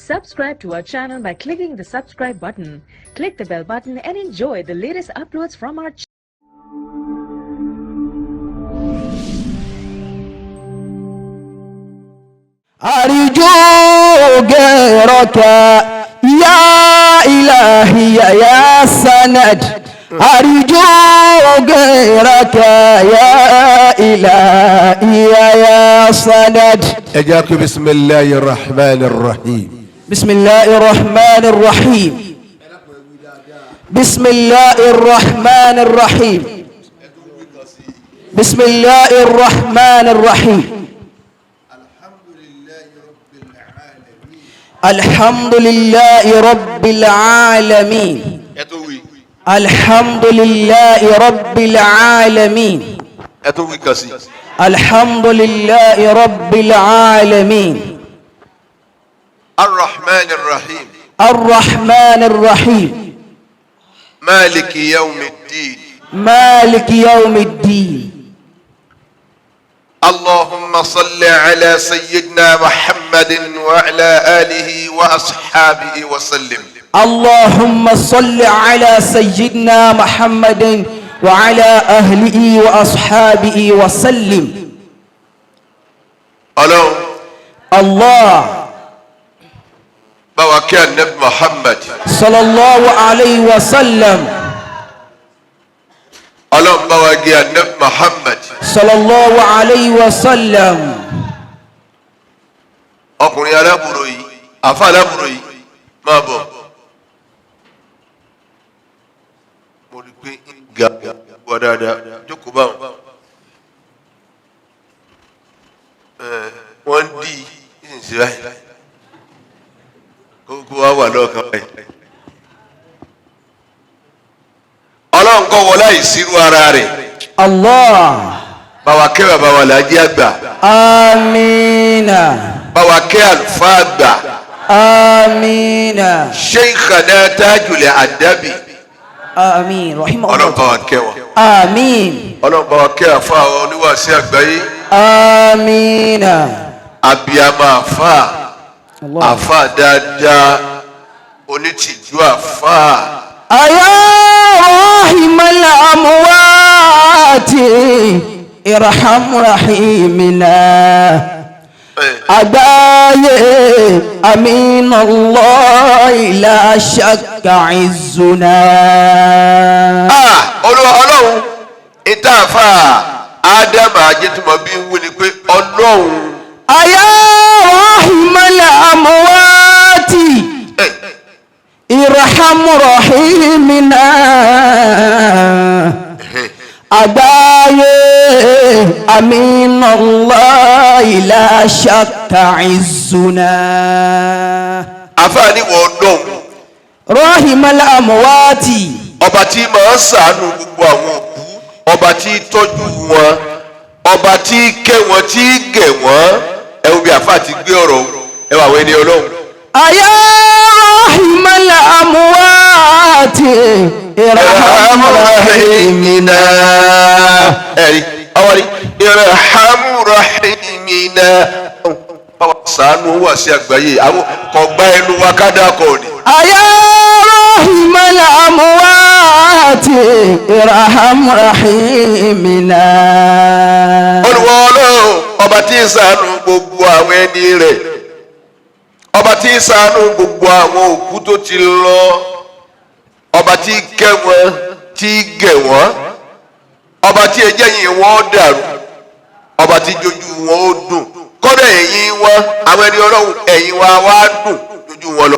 Subscribe to our channel by clicking the subscribe button. Click the bell button and enjoy the latest uploads from our channel. أرجو غيرك يا إلهي يا سند، أرجو غيرك يا إلهي يا سند. أجاك بسم الله الرحمن الرحيم. بسم الله الرحمن الرحيم. بسم الله الرحمن الرحيم. بسم الله الرحمن الرحيم. الحمد لله رب العالمين. الحمد لله رب العالمين. الحمد لله رب العالمين. الرحمن الرحيم. الرحمن الرحيم. مالك يوم الدين. مالك يوم الدين. اللهم صل على سيدنا محمد وعلى آله وأصحابه وسلم. اللهم صل على سيدنا محمد وعلى أهله وأصحابه وسلم. الله الله بارك النبي محمد صلى الله عليه وسلم. الله بارك النبي محمد صلى الله عليه وسلم. Ọkùnrin alábùrò yìí, àfa alábùrò yìí, máa bọ̀. Mo rí i pé ga wà dáadáa, jókòó báwọn. Wọ́n ń dí ìsinsìnyí báyìí. Kókó wa wà lọ́ọ̀kan báyìí. Ọlọ́run kọ́ wọlé àìsírú ara rẹ̀. Allah. Báwa kẹ́ bàbá wa làájí àgbà. Amina. Báwa kẹ́ àlùfáà àgbà. Amina. Sheikhana Tajul Adabi. Amin. Rahimahullah. Ọlọ́run bá wa kẹ́ wọn. Amin. Ọlọ́run bá wa kẹ́ àfa àwọn oníwàásí àgbáyé. Amina. Abiyamọ àfa. Àfa dáadáa. Onítìjú àfa. Aya rahimal amwati irham rahimina. Àgbáyé amin Allah la shakka izzuna. Olúwa Ọlọ́run ìtàfà Ádámù ajẹ́tùmọ̀ bí ń wí ni pé Ọlọ́run. Aya rahimal amwati irham rahimina. Àgbáyé amin Allah la shakka izzuna. Àfààní wọ Ọlọ́run. Rahimal amwati. Ọba tí máa ń ṣàánú gbogbo àwọn òkú, ọba tí tọ́jú wọn, ọba tí kẹ́ wọn, tí gẹ̀ wọ́n. Ẹ wo bí àfáà ti gbé ọ̀rọ̀ ẹ wà wọ ẹni Ọlọ́run. Aya rahimal amwati irham rahimina. Ẹ̀rí ọwọ́rí irham rahimina. Báwa ṣàánú wà sí àgbáyé àwọn kọ̀gbá ẹnu wa kádà kọ̀ ni. Aya rahimal amwati irham rahimina. Olúwa Ọlọ́run ọba tí ń ṣàánú gbogbo àwọn ẹni rẹ̀, ọba tí ń ṣàánú gbogbo àwọn òkú tó ti lọ, ọba tí kẹ́ wọn, tí gẹ̀ wọ́n, ọba tí ẹjẹ́ yìí wọ́n dàrú, ọba tí jojú wọn ó dùn, kọ́dọ̀ ẹ̀yìn wọn àwọn ẹni Ọlọ́run ẹ̀yìn wa wá dùn jojú wọn lọ.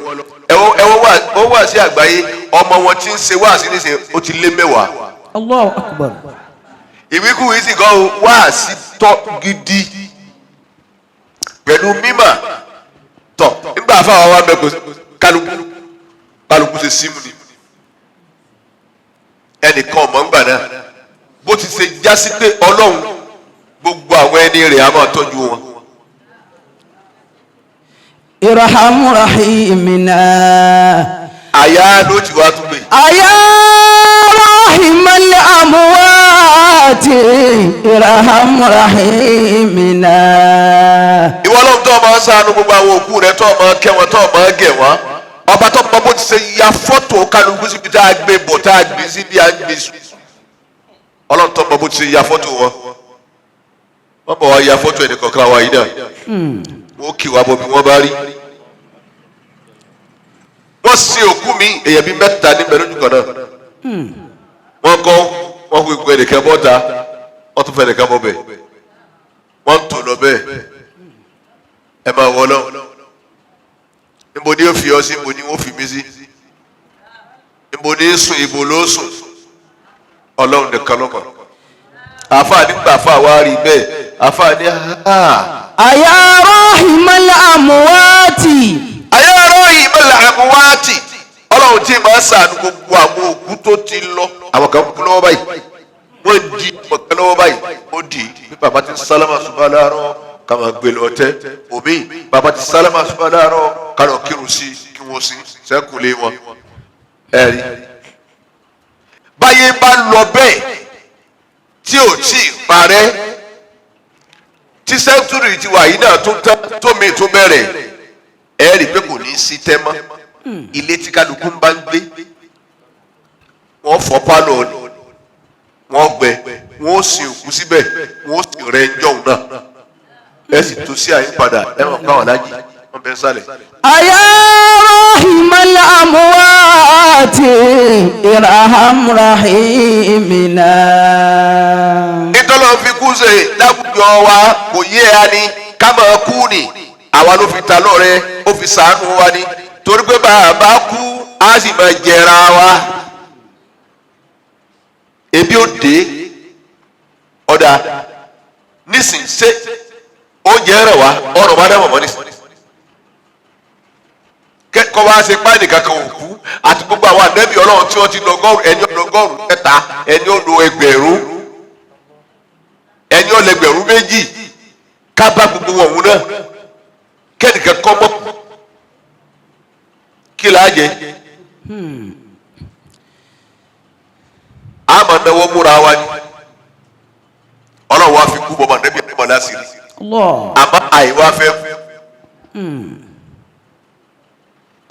Ẹ̀wọ̀n wà sí àgbáyé ọmọ wọn tí ń ṣe wá sí níṣe ó ti lé 10. Allahu Akbar. Ìwíkúwìí sì kọ́ wá sí tọ́ gidi pẹ̀lú mímọ̀ tọ̀ nígbà fáwọn wa mẹ́kọ̀ọ́ kálukú ṣe símù ni ẹnìkan ọmọ ńgbà náà bó ti ṣe jásí pé Ọlọ́run gbogbo àwọn ẹni rẹ̀ á máa tọ́jú wọn. Irham rahimina. Àyà ló ti wá tún gbé. Àyà rahimal amwati irham rahimina. Ìwọ Ọlọ́run tó Ọba tó máa ń ṣàánú gbogbo àwọn òkú rẹ̀, tó máa kẹ́ wọn, tó máa gẹ̀ wọ́n, ọba tó mọ bó ti ṣe ya fọ́tò kálukú síbi tá a gbé bọ̀, tá a gbé síbi a gbé sùn. Ọlọ́run tó mọ bó ti ṣe ya fọ́tò wọn, wọ́n bọ̀ wá ya fọ́tò ẹnì kọ̀ọ̀kan wa yìí náà, wọ́n kì wá bọ̀ bí wọ́n bá rí. Wọ́n sin òkú mi, èèyàn bíi mẹ́ta níbẹ̀ lójú kan náà. Wọ́n kọ́ wọ́n kó ikú ẹnìkan bọ́ta, wọ́n tún fẹ́ ẹnìkan bọ́ bẹ̀, wọ́n ń tò lọ bẹ́ẹ̀. Ẹ máa wọ lọ, níbo ni ó fi ọ sí? Níbo ni wọ́n fi mí sí? Níbo ni sùn? Ibo ló sùn? Ọlọ́run nìkan ló mọ̀. Àáfàá nígbà àáfàá wa rí bẹ́ẹ̀, àáfàá ní أيا راحم الأموات. Ayé ọ̀rọ̀ yìí mẹ́lẹ̀ àmúwáàtì, Ọlọ́run tí màá sàánú gbogbo àwọn òkú tó ti lọ. Àwọn kan kú lọ́wọ́ báyìí, wọ́n di ọ̀kan lọ́wọ́ báyìí, ó di bí bàbá ti sálámà ṣùgbọ́n láàárọ̀ ká máa gbé lọ tẹ́ omi, bàbá ti sálámà ṣùgbọ́n láàárọ̀ ká lọ kírun sí kí wọ́n sí sẹ́kùlé wọn. Ẹ̀rí báyé bá lọ bẹ́ẹ̀ tí ò tí ì parẹ́, tí century ti wà yìí náà tó tán, tómi tó bẹ̀rẹ̀, ẹ rí i pé kò ní í sí tẹ́ mọ́. Ilé tí kálukú ń bá ń gbé, wọ́n fọ́ pálọ̀ ni, wọ́n gbẹ, wọ́n ó sin òkú síbẹ̀, wọ́n ó sì rẹ ẹjọ́ náà, ẹ sì tún sí àyípadà. Ẹ mọ̀ káwọn alájì wọ́n bẹ sálẹ̀. أيا راحم الأموات ارحم رحيمنا. Ìtọ́lọ́ fi kú ṣe láwùjọ wa kò yé a ní ká máa kú ni. Àwa ló fi ta lọ́rẹ́, ó fi sàánú wa ni, torí pé bàbá kú, á sì máa jẹra wa, ebi ó dé. Ọ̀dà nísìn, ṣé oúnjẹ rẹ̀ wá ọ̀rọ̀ bá dẹ̀ mọ̀ nísìn kọ́ wá ṣe páànì kankan òkú àti gbogbo àwọn ànábì Ọlọ́run tí wọ́n ti lọ ọgọ́rùn, ẹni 300, ẹni ó lo 1000, ẹni ó lẹ́gbẹ̀rún 2, ká bá gbogbo wọn òun náà kẹ́nìkan kọ́ mọ́, kí là á jẹ? A máa náwó múra wa ni. Ọlọ́run wa fi kú bọ́ ànábì àmọ́ láṣìírí. Allah. Àmọ́ àìwá fẹ́ kú.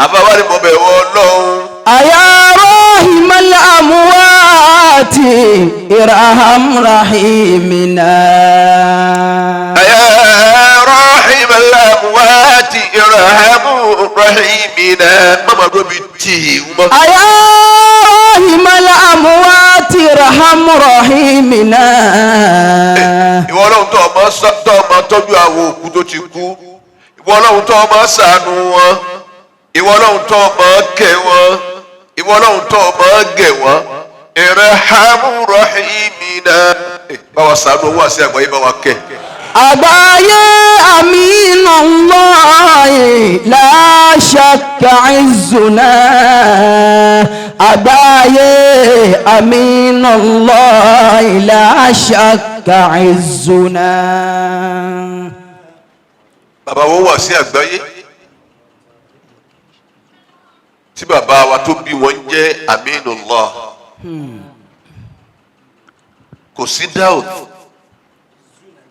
Àbáwá ni mo bẹ̀ wọ Ọlọ́run. أيا راحم الأموات ارحم رحيمنا. يا راحم الأموات ارحم رحيمنا، mama dó bi tíì mọ́. أيا راحم الأموات ارحم رحيمنا. Ìwọ Ọlọ́run tó ọmọ tó ọmọ tọ́jú àwọn òkú tó ti kú, ìwọ Ọlọ́run tó ọmọ ṣàánú wọn, ìwọ Ọlọ́run tó ọmọ kẹ́ wọn, ìwọ Ọlọ́run tó ọmọ gẹ̀ wọn, ارحم رحيمنا, báwa ṣàánú owó àti àgbáyé, báwa kẹ́. Àgbáyé أمين الله لا شك عزنا. Àgbáyé أمين الله لا شك عزنا. Bàbá wọn wà sí àgbáyé tí bàbá wa tó bí wọn jẹ́ Aminullah, kò sí doubt.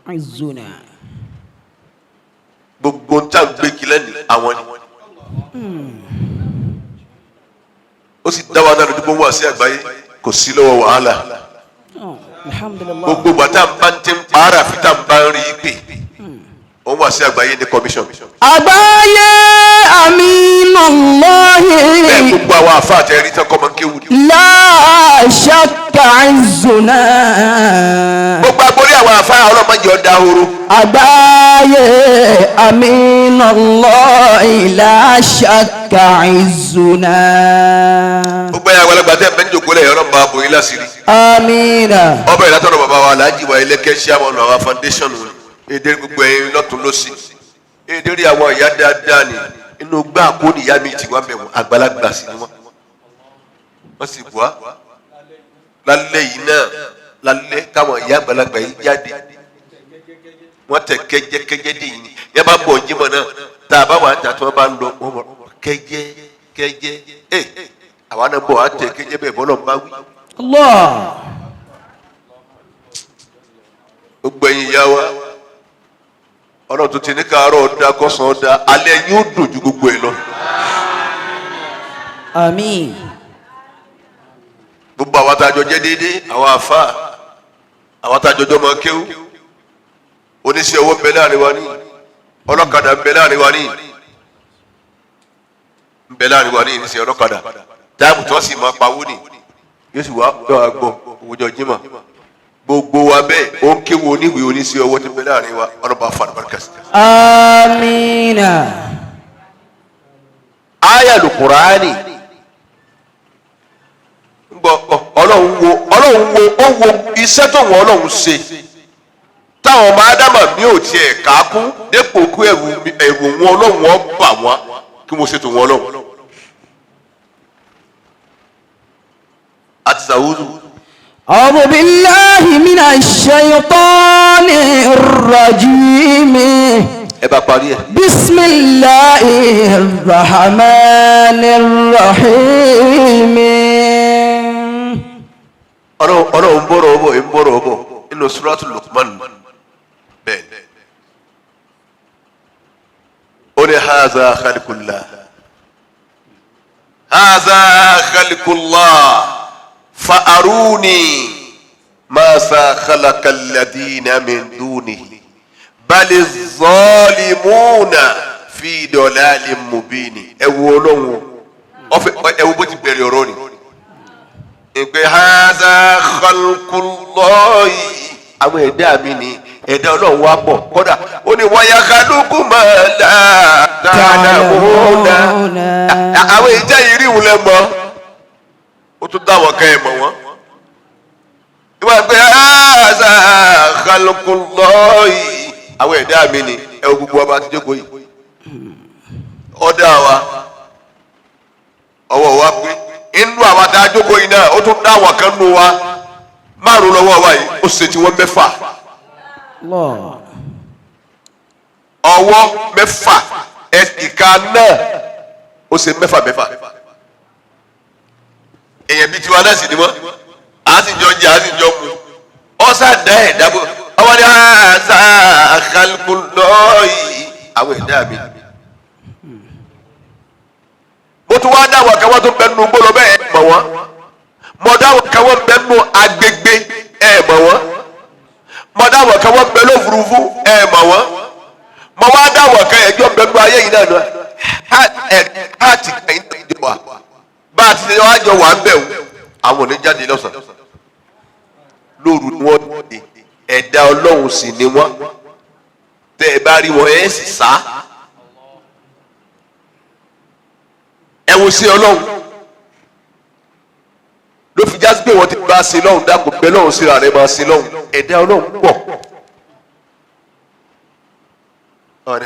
عزنا. Gbogbo ń tà ń gbé kílẹ̀ ní àwọn ni ó sì dá wa náà lójú. Gbogbo wà sí àgbáyé kò sí lọ́wọ́ wàhálà. الحمد لله. Gbogbo gbàtà ń bá ń tẹ́ ń pààrà fi tá ń bá ń rí i pè, òun wà sí àgbáyé ní commission. Àgbáyé أمين الله. Bẹ́ẹ̀ gbogbo àwọn àfa àtẹ̀rí tán kọ́ máa ń kéwù ni. لا شك عزنا. Gbogbo agbórí àwọn àfa, ọlọ́mọdé ọ̀dà horo. Àgbáyé أمين الله لا شك عزنا. Gbogbo ẹ̀yà àgbàlagbà tẹ́ ẹ̀ mẹ́jọ kólẹ̀, ọlọ́mọ bá bòyí láṣìírí. آمين. Ọbẹ̀ ìlàtọ̀nà bàbá wa aláàjì wa ẹlẹ́kẹ́ sí àwọn ọ̀nà àwọn foundation èdè, gbogbo ẹ̀yin lọ́tún lọ́sì, èdè rí àwọn ìyá dáadáa ni. Inú gbá kó ní ìyá mi ti wá mẹ́wọ̀n, àgbàlagbà sí ni wọ́n. Wọ́n sì wá lálẹ́ yìí náà, lálẹ́ káwọn ìyá àgbàlagbà yìí jáde, wọ́n tẹ kẹ́jẹ́kẹ́jẹ́ dé yìí ni. Yẹn bá bọ̀ jímọ̀ náà, tá a bá wà á ta, tí wọ́n bá ń lọ, wọ́n mọ̀ kẹ́jẹ́ kẹ́jẹ́. Ẹ àwa náà bọ̀ á tẹ kẹ́jẹ́ bẹ́ẹ̀ bọ́lọ̀ ń bá wí. الله. Gbogbo ẹ̀yin ìyá wa, Ọlọ́run tó ti ní káàárọ̀ ọ̀dà kọ́sàn ọ̀dà alẹ́ yóò dùn ju gbogbo ẹ̀ lọ. Àmín. Gbogbo àwọn àtàjọ jẹ́ déédéé, àwọn àfa, àwọn àtàjọ jọ máa kéwú, oníṣẹ́ owó ń bẹ láàrin wa ní, ọlọ́kadà ń bẹ láàrin wa ní, ń bẹ láàrin wa ní ìníṣẹ́ ọlọ́kadà táàbù tó sì máa pawó ní yóò sì wá yóò wá gbọ́ òwújọ jimá gbogbo wa bẹ́ẹ̀ ó ń kéwu oníwèé oníṣẹ́ owó tí ń bẹ láàrin wa ọlọ́ba fàlùbáríkà sí. Àmín. Aya Lukurani gbọ́ Ọlọ́run wo, Ọlọ́run wo, ó wo iṣẹ́ tó wọ́n Ọlọ́run ṣe táwọn ọmọ ádámà mi ò tiẹ̀ kákún dépò kú ẹ̀rù wọn Ọlọ́run wọn bà wọ́n kí wọ́n ṣètò wọn Ọlọ́run. Àti sàwùzù. أعوذ بالله من الشيطان الرجيم. Ẹ bá parí ẹ. بسم الله الرحمن الرحيم. Ọlọ́run ń bọ̀rọ̀ ọbọ̀ ń bọ̀rọ̀ ọbọ̀ nínú Suratu Luqman bẹ́ẹ̀ ó ní haza khalikullah haza khalikullah fa'aruni masa khalaqalladina min dunihi bali zalimuna fi dalalin mubini. Ẹ wo Ọlọ́run ọfẹ, ẹ wo bó ti bẹ̀rẹ̀ ọ̀rọ̀ ni ìpè haza khalqullahi, àwọn ẹ̀dá mi ni ẹ̀dá Ọlọ́run wa pọ̀ kódà ó ní wáyà kálukú máa dá dáadáa àwọn ìjà yìí rí ìwúlẹ̀ mọ́ ó tún dá àwọn kan ẹ̀ mọ̀ wọ́n. Ìwà pé haza khalqullahi, àwọn ẹ̀dá mi ni ẹ̀ gbogbo wa bá ti jókòó yìí ọ̀dà wa ọwọ́ wa pé inú àwọn adájókòó yìí náà ó tún dá àwọn kan nù wa márùn lọ́wọ́ wa yìí ó ṣe tí wọ́n mẹ́fà. Allah. Ọwọ́ mẹ́fà ìka náà ó ṣe mẹ́fà mẹ́fà. Èèyàn bíi tiwa náà sì ni wọ́n á sì jọ jẹ á sì jọ mu ọ̀sà dá ẹ̀ dábò ọwọ́ ni àṣà khalqullahi àwọn ẹ̀dá mi. Mo tún wá dá àwọn kan wọ́n tún bẹ́ẹ̀ nínú gbọ́dọ̀ bẹ́ẹ̀ mọ̀ wọ́n. Mo dá àwọn kan wọ́n bẹ́ẹ̀ nínú agbègbè ẹ̀ mọ̀ wọ́n. Mo dá àwọn kan wọ́n bẹ́ẹ̀ lófurufú ẹ̀ mọ̀ wọ́n. Mo wá dá àwọn kan ẹjọ́ bẹ́ẹ̀ nínú ayé yìí náà lọ háàtì kẹ́yìn náà jọ wà bá a ti ṣe wá jọ wà ń bẹ̀ wò àwọn ò ní jáde lọ́sàn-án lóru ni wọ́n dé ẹ̀dá Ọlọ́run sì ni wọ́n tẹ́ ẹ bá rí wọn ẹ̀ sì sá ẹ wo sí Ọlọ́run ló fi jásí pé wọ́n ti bá a sin lọ́hùn dákò bẹ́ẹ̀ lọ́hùn síra rẹ̀ máa sin lọ́hùn ẹ̀dá Ọlọ́run pọ̀.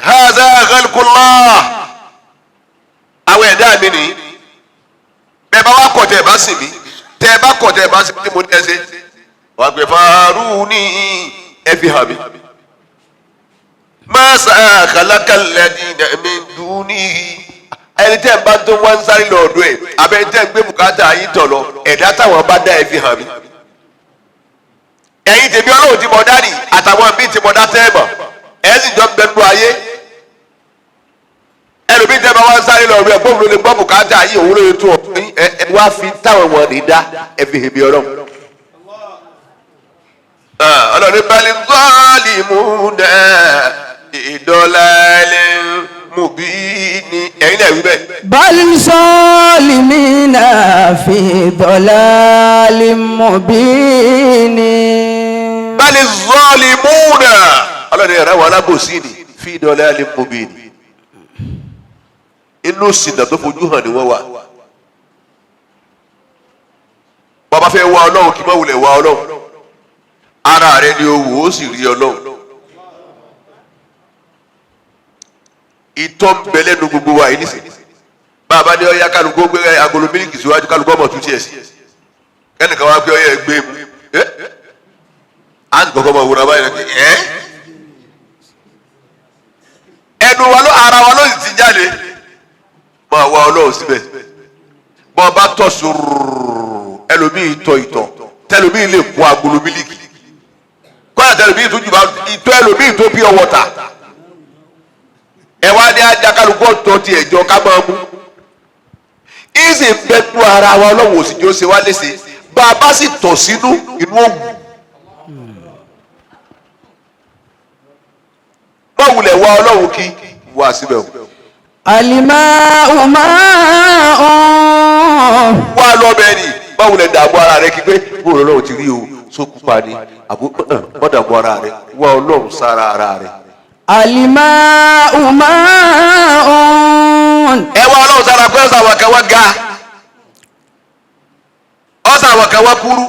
Haza khalqullah, àwọn ẹ̀dá mi nìyí bẹ́ẹ̀ bá wá kọ̀ tẹ́ ẹ bá sìn mí tẹ́ ẹ bá kọ̀ tẹ́ ẹ bá sìn mí mo ní ẹ ṣe wàá gbé fàárù ní ẹ fi hàn mí. Masa khalaqalladina min dunihi, ẹni tẹ́ ẹ bá tó wá ń sáré lọ ọ̀dọ̀ ẹ̀ abẹ́ ẹni tẹ́ ẹ gbé bùkátà yín tọ̀ lọ ẹ̀dá táwọn bá dá ẹ fi hàn mí. Ẹ̀yin tèmi Ọlọ́run ti mọ̀ dání àtàwọn míì ti mọ̀ dá tẹ́ ẹ mọ̀ ẹ̀ sì jọ ń bẹ nínú ayé ẹlòmíì tẹ́ bá wá ń sáré lọ ọ̀dọ̀ ẹ̀ bóun ló lè gbọ́ bùkátà yín òun ló lè tó ọ̀ ẹ wá fi táwọn wọn ní dá ẹ fi hèmí Ọlọ́run. Ọlọ́run bali zalimuna ìdọ́lálẹ̀ mubini ẹ̀yin náà wí bẹ́ẹ̀. بل ظالمين في ضلال مبين. Bali zalimuna, Ọlọ́run yàrá wà alábòsí ni fi ìdọ́lálẹ̀ mubini inú sìnà tó fojú hàn ni wọ́n wà. Bàbá fẹ́ wá Ọlọ́run kí má wulẹ̀ wá Ọlọ́run ara rẹ ni o wò ó sì rí Ọlọ́run. Ìtọ́ ń bẹ lẹ́nu gbogbo wa yìí nísìnyí bàbá ní ọyá kálukú gbé agolo mílíkì síwájú kálukú ọmọ tún tiẹ̀ sí kẹ́nìkan wá pé ọyá ẹ gbé mu ẹ á sì kọ́kọ́ máa wúra báyìí lọ́kẹ́ ẹ ẹnu wa ló ara wa ló sì ti jáde máa wá Ọlọ́run síbẹ̀ bọ́ ọ bá tọ̀ sùúrù ẹlòmíì tọ̀ ìtọ̀ tẹlòmíì lè kó agolo mílíkì kọ́lá tẹlòmíì tó jù bá ìtọ̀ ẹlòmíì tó pure water. Ẹ wá ní ajakálukú ọ̀tọ̀ tiẹ̀ jọ ká máa mú. Ìsì bẹ́ẹ̀ tú ara wa, ọlọ́run ò sì jẹ́ ó ṣe wá léṣe. Bá a bá sì tọ̀ sínú inú òwú. Báwulẹ̀ wá ọlọ́run kí wá síbẹ̀ o. الماء ماء. Wá lọ́bẹ̀ ni báwulẹ̀ dààmú ara rẹ kí pé bóòlù ọlọ́run ti rí o sókú pa ni àbó mọ́ dààmú ara rẹ, wá ọlọ́run sára ara rẹ. الماء ماء. Ẹ wá ọlọ́run sára pé ọ̀sán àwọn kan wá ga, ọ̀sán àwọn kan wá kúrú,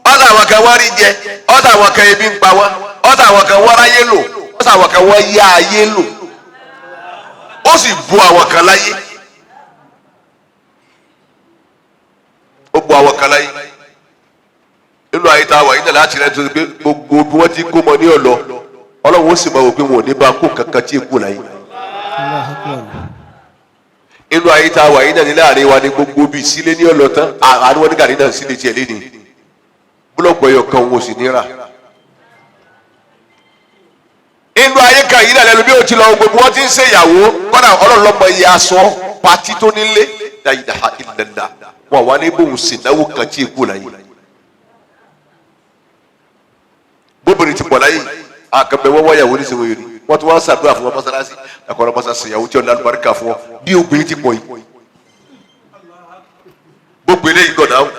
ọ̀sán àwọn kan wá rí jẹ, ọ̀sán àwọn kan ebi ń pa wá, ọ̀sán àwọn kan wá ráyé lò, ọ̀sán àwọn kan wá yá ayé lò, ó sì bu àwọn kan láyé, ó bu àwọn kan láyé. Nínú ayé tá a wà yìí náà láti rẹ tó ti pé gbogbo bí wọ́n ti kó mọ ní ọ̀lọ́, ọlọ́run ó sì máa wò pé wọn ò ní bá kó kankan tí èkó láyé. Inú ayé tá a wà yìí náà ní láàrin wa ní gbogbo bíi sílé ní ọ̀lọ́ tán, àánú wọn ní gàrí náà sílé tiẹ̀ léni búlọ̀kù ẹyọ kan òun ò sì ní rà. Inú ayé kan yìí náà lẹ́nu bí o ti lọ gbogbo wọn ti ń ṣe ìyàwó kọ́nà ọlọ́run lọ́mọ iye aṣọ pati tó nílé dáyìí ìlànà wọn wà ní bóun sì náwó kan tí èkó láyé. Bóbìnrin ti pọ̀ láyé àkànbẹ wọ́n wáyàwó ní sèwé yìí, wọ́n tún wá ń ṣàdúrà fún wọn mọ́sálásí àkọ́rọ́ mọ́sálásí ìyàwó tí ọ̀nà àlùbáríkà fún wọn bí obìnrin ti pọ̀ yìí. Gbogbo eléyìí kọ̀ dáhùn,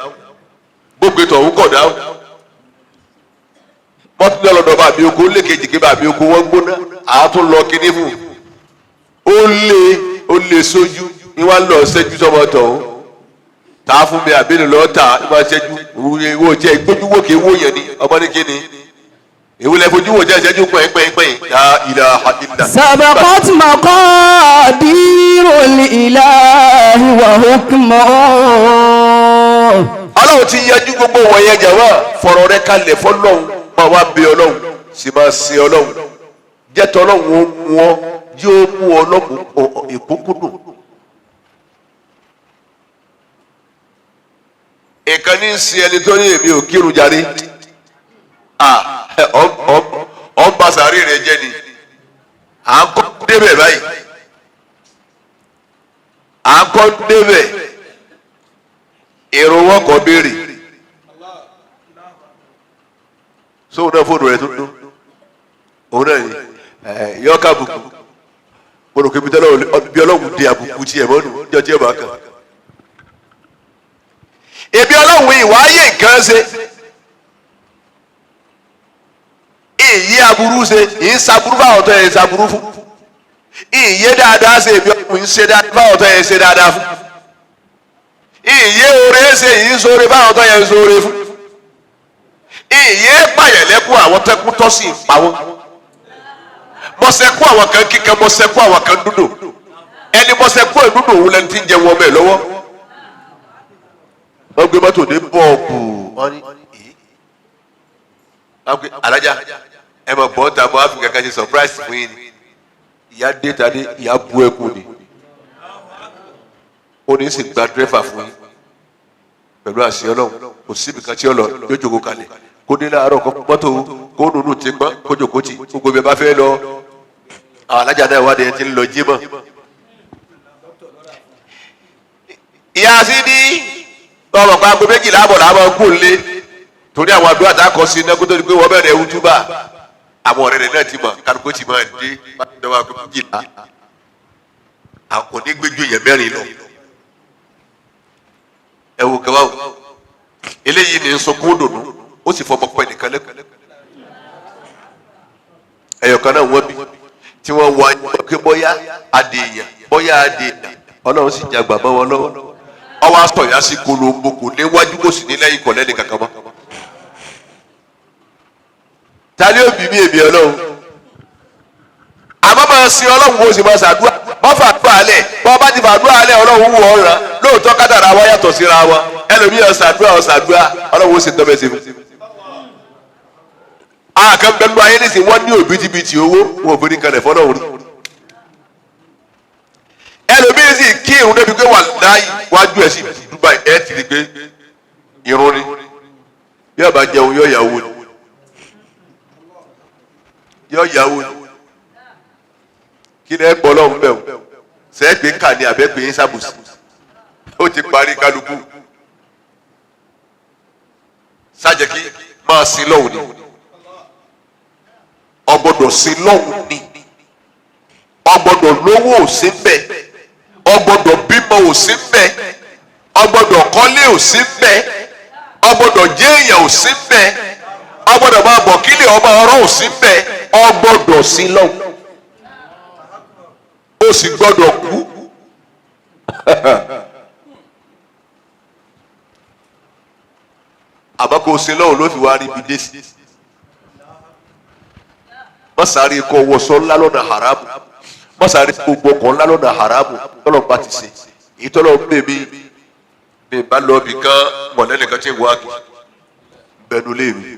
gbogbo ètò ọ̀hún kọ̀ dáhùn. Wọ́n tún lọ lọ́dọ̀ bàbí oko lékejì kí bàbí oko wọ́n gbóná àátún lọ kíní fún un. Ó lé ó lé sójú ní wọ́n lọ ṣẹ́jú sọ́mọ tọ̀hún tà á fún mi àbí lọ́ọ́ tà á ní wọ́n ṣẹ́jú ìwọ jẹ́ ìgbójúwòkè wò yẹn ni ọmọ ní kíni ìwúlẹ̀ fojú wò jẹ́ ìṣẹ́jú pẹ̀yìnpẹ̀yìn la ilaha illa. سبقت مقادير الإله وحكمه. Ọlọ́run ti yanjú gbogbo wọ̀nyẹn jẹ̀wọ́, fọ̀rọ̀ rẹ kalẹ̀ fọlọ́run, máa wá bí ọlọ́run sì máa sin ọlọ́run, jẹ́tọ̀ ọlọ́run ó mú ọ yóò mú ọ lọ́mú ìkúkúdùn. Nǹkan ní í ṣe ẹni tó ní èmi ò kírun jàre, ọ̀ ń ba sàárè rẹ jẹ́ ni. À ń kọ́ débẹ̀ báyìí, à ń kọ́ débẹ̀, èrò wọn kọ́ béèrè sóun náà fóònù rẹ tó dún òun náà ni yọ ká àbùkù mo rò pé bí ọlọ́run di àbùkù tiẹ̀ mọ́nu jọ tí ẹ bá kàn. Ebi ọlọ́run ìwà ayé nǹkan ṣe ìyí aburú ṣe ìyí saburú báwọn tó yẹ saburú fún, ìyí dáadáa ṣe ebi ọlọ́run ń ṣe dáadáa báwọn tó yẹ ṣe dáadáa fún, ìyí oore ṣe ìyí sóore báwọn tó yẹ sóore fún, ìyí pàyẹ̀lẹ́kùn àwọn tẹ́kùn tọ́sí pa wọ́n. Mọ̀sẹ̀kú àwọn kan kíkan, mọ̀sẹ̀kú àwọn kan dúdò, ẹni mọ̀sẹ̀kú ẹ̀ dúdò òun lẹni tí ń jẹ wọn bẹ́ẹ̀ lọ́wọ́. Wọ́n gbé mọ́tò dé bọ́ọ̀bù, wọ́n ní ẹ̀ alájà ẹ mọ̀ bọ́ ta mọ́ àfikà kan ṣe surprise fún yín ni. Ìyá dé ta dé, ìyá bu ẹkùn ni, ó ní sì gba dírẹ́fà fún yín pẹ̀lú àṣẹ ọlọ́run, kò síbi kan tí ó lọ yóò jókòó kalẹ̀ kó dé láàárọ̀ kó mọ́tò kó nùnú ti gbọ́n kó jókòó tì gbogbo bí ẹ bá fẹ́ lọ. Àwọn alájà náà wádìí ẹ ti ń lọ jímọ̀. Ìyá sí ní ọmọ pa aago 12 àbọ̀ làwọn kú lé torí àwọn àdúrà tá a kọ sí iná kó tó di pé wọ́n bẹ̀rẹ̀ wútúbà, àwọn ọ̀rẹ́ rẹ̀ náà ti mọ̀ kálukú ti máa dé lọ́wọ́ aago 12, àwọn kò ní gbẹ́jú èèyàn mẹ́rin lọ. Ẹ wo kẹwàá o, eléyìí ní sunkún dùnú ó sì fọmọ pẹ nìkan lẹ́kọ̀ọ́ ẹ̀yọ̀kan náà wọ́n bí tí wọ́n wọ ayé pé bóyá adèèyàn bóyá adèèyàn, ọlọ́run sì jàgbà mọ́ wọn lọ́wọ́, ọwọ́ asọ̀yà sí kolombo kò níwájú kò sì ní lẹ́yìn kọ̀ lẹ́ni kankan mọ́. Ta ni òbí mi èmi ọlọ́run àmọ́ máa sin ọlọ́run kó o sì máa ṣàdúrà, bọ́ fàdúrà lẹ̀, bọ́ bá ti fàdúrà lẹ̀ ọlọ́run wù ọ́ ràn. Lóòótọ́ kádàrá wa yàtọ̀ síra wa, ẹlòmíràn ṣàdúrà ọ̀ṣàdúrà ọlọ́run ó sì tọ́ bẹ́ẹ̀ sí fún. Àkàn bẹ́ẹ̀ ló ayé nísìnyí wọ́n ní òbítíbitì owó wọn ò fi ní kalẹ̀ fọlọ́run rí. Ẹlòmíràn sì kí irun débi pé wà láàyè wájú ẹ̀ sì Dubai ẹ̀ ti rí pé irun ni bí ọba jẹun yọ ìyàwó ni yọ ìyàwó ni. Kí ni ẹ gbọ́ lọ́hùn bẹ́ẹ̀ o? Sẹ́ẹ̀pẹ́ kà ní abẹ́pẹ́ yín sábùsì, ó ti parí. Kálukú sájẹ́ kí máa sin lọ́hùn ni, ọgbọ́dọ̀ sin lọ́hùn ni, ọgbọ́dọ̀ lówó ò sí mbẹ̀, ọgbọ́dọ̀ bímọ ò sí mbẹ̀, ọgbọ́dọ̀ kọ́lé ò sí mbẹ̀, ọgbọ́dọ̀ jẹ́ èèyàn ò sí mbẹ̀, ọgbọ́dọ̀ máa bọ̀ kílẹ̀ ọba ọ̀rọ̀ ò sí mbẹ̀, ọgbọ́dọ̀ sin lọ́hùn, ó sì gbọ́dọ̀ kú. Àmọ́ kò sin lọ́hùn ló fi wá rí ibi dé sí. Mọ́sáré kọ́ wọṣọ ńlá lọ́nà haramu, mọ́sáré gbogbo ọkọ̀ ńlá lọ́nà haramu. Tọ́lọ̀ bá ti ṣe èyí, tọ́lọ̀ ń bè mí mi bá lọ bì kan mọ̀lẹ́nìkan tí ń wá kì bẹnu lé mi.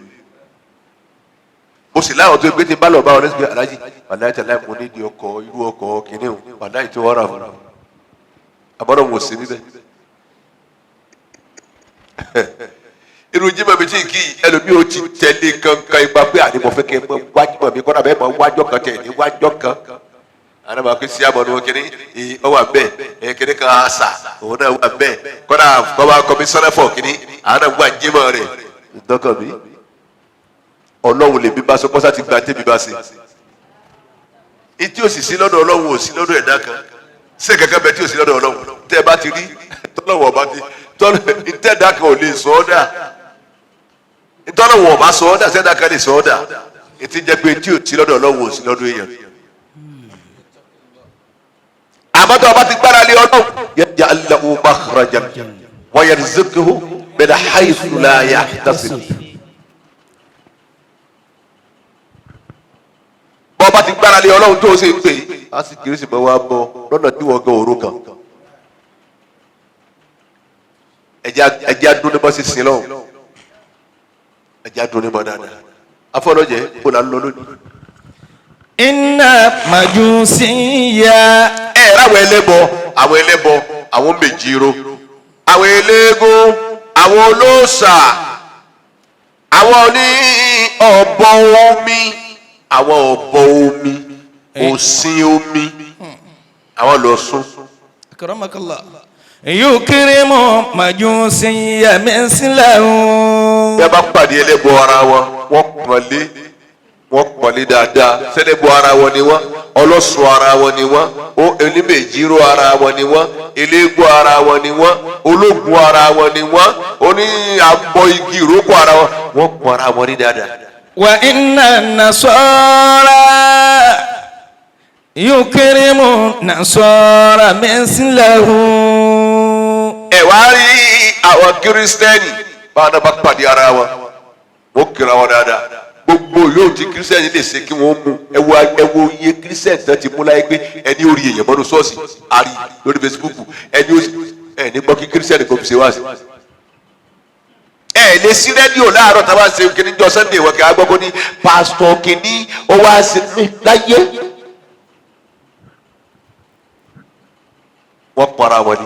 Mo sì láwọn tó gbé tí bá lọ bá wọn lẹ́sìn pé aláàjì aláàjì aláàjì, mo ní di ọkọ̀ irú ọkọ̀ kìíní o, aláàjì tí wọ́n rà fún mi àbọ̀dọ̀ wò sí níbẹ̀. Irú jimá mi tí kì í ẹlòmíì ó ti tẹ̀lé kankan ipa pé àní mo fẹ́ kẹ́ ẹ mọ wájú mi kọ́nà bẹ́ẹ̀ mọ wájọ́ kan tẹ̀ ní wájọ́ kan àná máa kí sí àmọ́ ní wọn kiri ọ wà bẹ́ẹ̀ ẹ kiri kan àṣà òun náà wà bẹ́ẹ̀ kọ́nà kọ́ba kọmísánná fọ̀ kiri àná wà jimá rẹ̀ dọ́kàn mi. Ọlọ́run lèmi bá sọ kọ́sá ti gba tèmi bá ṣe etí ò sì sí lọ́dọ̀ Ọlọ́run, ò sí lọ́dọ̀ ẹ̀dá kan ṣé kankan bẹ tí ò sí lọ́dọ̀ Ọlọ́run. Tẹ́ ẹ bá ti rí tọ́lọ́wọ̀ ọba ti tọ́lọ́ ìtẹ́ẹ̀dá kan ò lè sọ ọ́ dà, ntọ́lọ́wọ̀ ọba sọ ọ́ dà, sẹ́dá kan lè sọ ọ́ dà. Etí jẹ́ pé tí ò sí lọ́dọ̀ Ọlọ́run, ò sí lọ́dọ̀ èèyàn. Àmọ́ tó o bá ti gbára lé Ọlọ́run, yaj'al lahu makhrajan wa yarzuqhu min haythu la yahtasib. Bọ́ bá ti gbára lé Ọlọ́run tó o sì ń pè é, á sì kiri sì mọ́ wá bọ́ lọ́nà tí wọ́n gan òru kan. Ẹjẹ́ adúlé bọ́ sí sin lọ́hùn, ẹjẹ́ adúlé bọ́ dáadáa. Afọlọ́jẹ́ kó la ń lọ lónìí. Inna majusiya. Ẹ ráwọn ẹlẹ́bọ, àwọn ẹlẹ́bọ, àwọn mèjìrò, àwọn eléégún, àwọn olóòṣà, àwọn oní ọ̀bọ omi, àwọn ọ̀bọ omi, òsín omi, àwọn lọ sún. Akramakallah. Yukrimu majusiya mislahu. Bí a bá pàdé ẹlẹ́bọ ara wọn, wọ́n pọ̀nlé, wọ́n pọ̀nlé dáadáa. Sẹ́lẹ̀bọ ara wọn ni wọ́n, ọlọ́sùn ara wọn ni wọ́n, ó onímẹ̀jírò ara wọn ni wọ́n, eléégún ara wọn ni wọ́n, ológun ara wọn ni wọ́n, oní abọ igi ìrókò ara wọn, wọ́n pọ̀n ara wọn ní dáadáa. Wa inna nasara yukrimu nasara mislahu. Ẹ wá rí àwọn kírísítẹ́nì, báwọn náà bá pàdé ara wọn, wọ́n kíra wọn dáadáa. Gbogbo yóò ti kírísítẹ́nì lè ṣe kí wọ́n mú. Ẹ wo iye kírísítẹ́nì tán ti mú láyé pé ẹni ó rí èèyàn mọ́nu ṣọ́ọ̀ṣì àrí lórí Facebook, ẹni ó ẹ ní gbọ́ kí kírísítẹ́nì kò fi ṣe wá sí. Ẹ lè sí rédíò láàárọ̀ tá a bá ṣe kíní jọ Sunday wọ́n kí a gbọ́ kó ní pásítọ̀ kíní ó wá sí ní láyé. Wọ́n para wọn ni.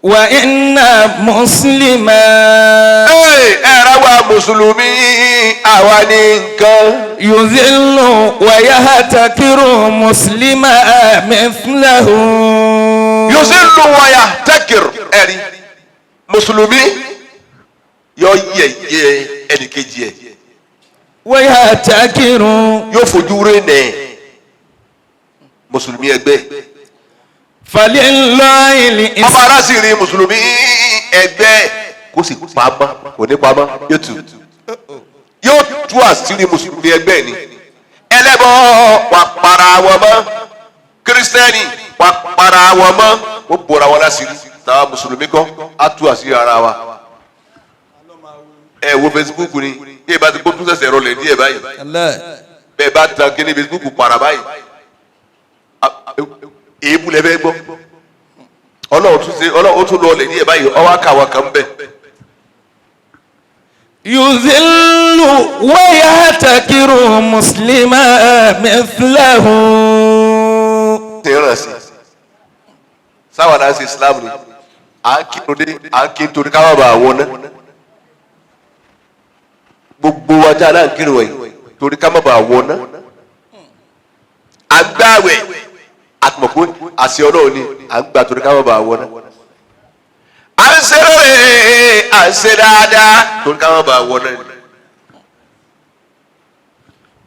Wa inna muslima. Ẹ ra wa mùsùlùmí, àwa ní nǹkan. Yuzillu wa yahtakiru muslima mithlahu. Yóò sì lu wáyà tẹ́kìrì ẹ̀rí mùsùlùmí yóò yẹ̀yẹ́ ẹnìkejì ẹ̀. Wa yahtakiru. Yóò fojú rẹ̀ nẹ̀ mùsùlùmí ẹgbẹ́. Falillahi. Ọba aláṣìírí mùsùlùmí ẹgbẹ́ kó sì pamọ́, kò ní pamọ́, yóò tú àṣírí mùsùlùmí ẹgbẹ́ ni. Ẹlẹ́bọ wà para wọn mọ́, kírísítẹ́nì wà para wọn mọ́, ó bora wọn láṣìírí. Táwa mùsùlùmí kọ́ á tú àṣírí ara wa. Ẹ wo Facebook ni bí ẹ bá ti kó tún sẹ̀sẹ̀ rọlẹ̀ díẹ̀ báyìí, bẹ́ẹ̀ bá tan kíní Facebook para báyìí, èébú lẹ fẹ́ gbọ́. Ọlọ́run tún ṣe, Ọlọ́run tún lọ lẹ̀ díẹ̀ báyìí, ọwọ́ àkàwọ̀ kan bẹ̀. Yuzillu wa yahtakiru muslima mithlahu. Ṣe ràn sí sáwọn náà ṣe Islam ni à ń kí lóde, à ń kí nítorí káwọn bá wọ ná. Gbogbo wa tá a náà ń kírun wọ̀nyí torí ká má bàa wọ ná. Agbáwẹ̀. A ti mọ̀ pé àṣẹ Ọlọ́run ni à ń gbà torí ká má bàa wọ náà. À ń ṣe rere, à ń ṣe dáadáa torí ká má bàa wọ náà ni.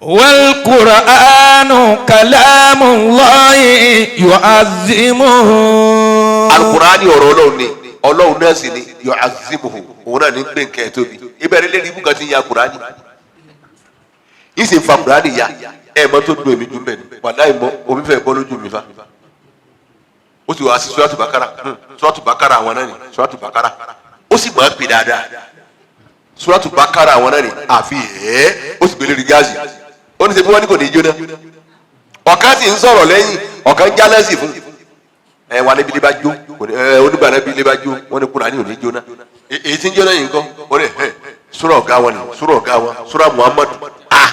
والقرآن كلام الله يعظمه. Alukurani ọ̀rọ̀ Ọlọ́run ni, Ọlọ́run náà sì ni yu'azzimuhu, òun náà ní gbé nǹkan ẹ̀ tóbi. Ìbẹ̀rẹ̀ lé ní ibùkún ti ń ya Kurani yìí sì ń fa Kurani ya. Ẹ̀ mọ́ tó dùn èmi jù mbẹ̀ ni, wàláhì mọ́ omi fẹ́ bọ́ lójú mi fa. Ó sì wá sí Suratu Bakara, Suratu Bakara àwọn náà ni Suratu Bakara, ó sì máa ń pè dáadáa. Suratu Bakara àwọn náà ni àfi ẹ̀ ó sì gbélé rí gáàsì. Ó ní sẹ́ bí wọ́n ní kò ní í jóná. Ọ̀kan sì ń sọ̀rọ̀ lẹ́yìn, ọ̀kan ń jálẹ́sì fún ẹ wà níbi ilé bá jó kò ní ẹ onígbà náà bí ilé bá jó, wọn ní Kúránì ò ní jóná. Èyí tí ń jóná yìí ńkọ́? Ó ní ẹ sura ọ̀gá wọn ni, sura ọ̀gá wọn, sura Muhammadu. Ah,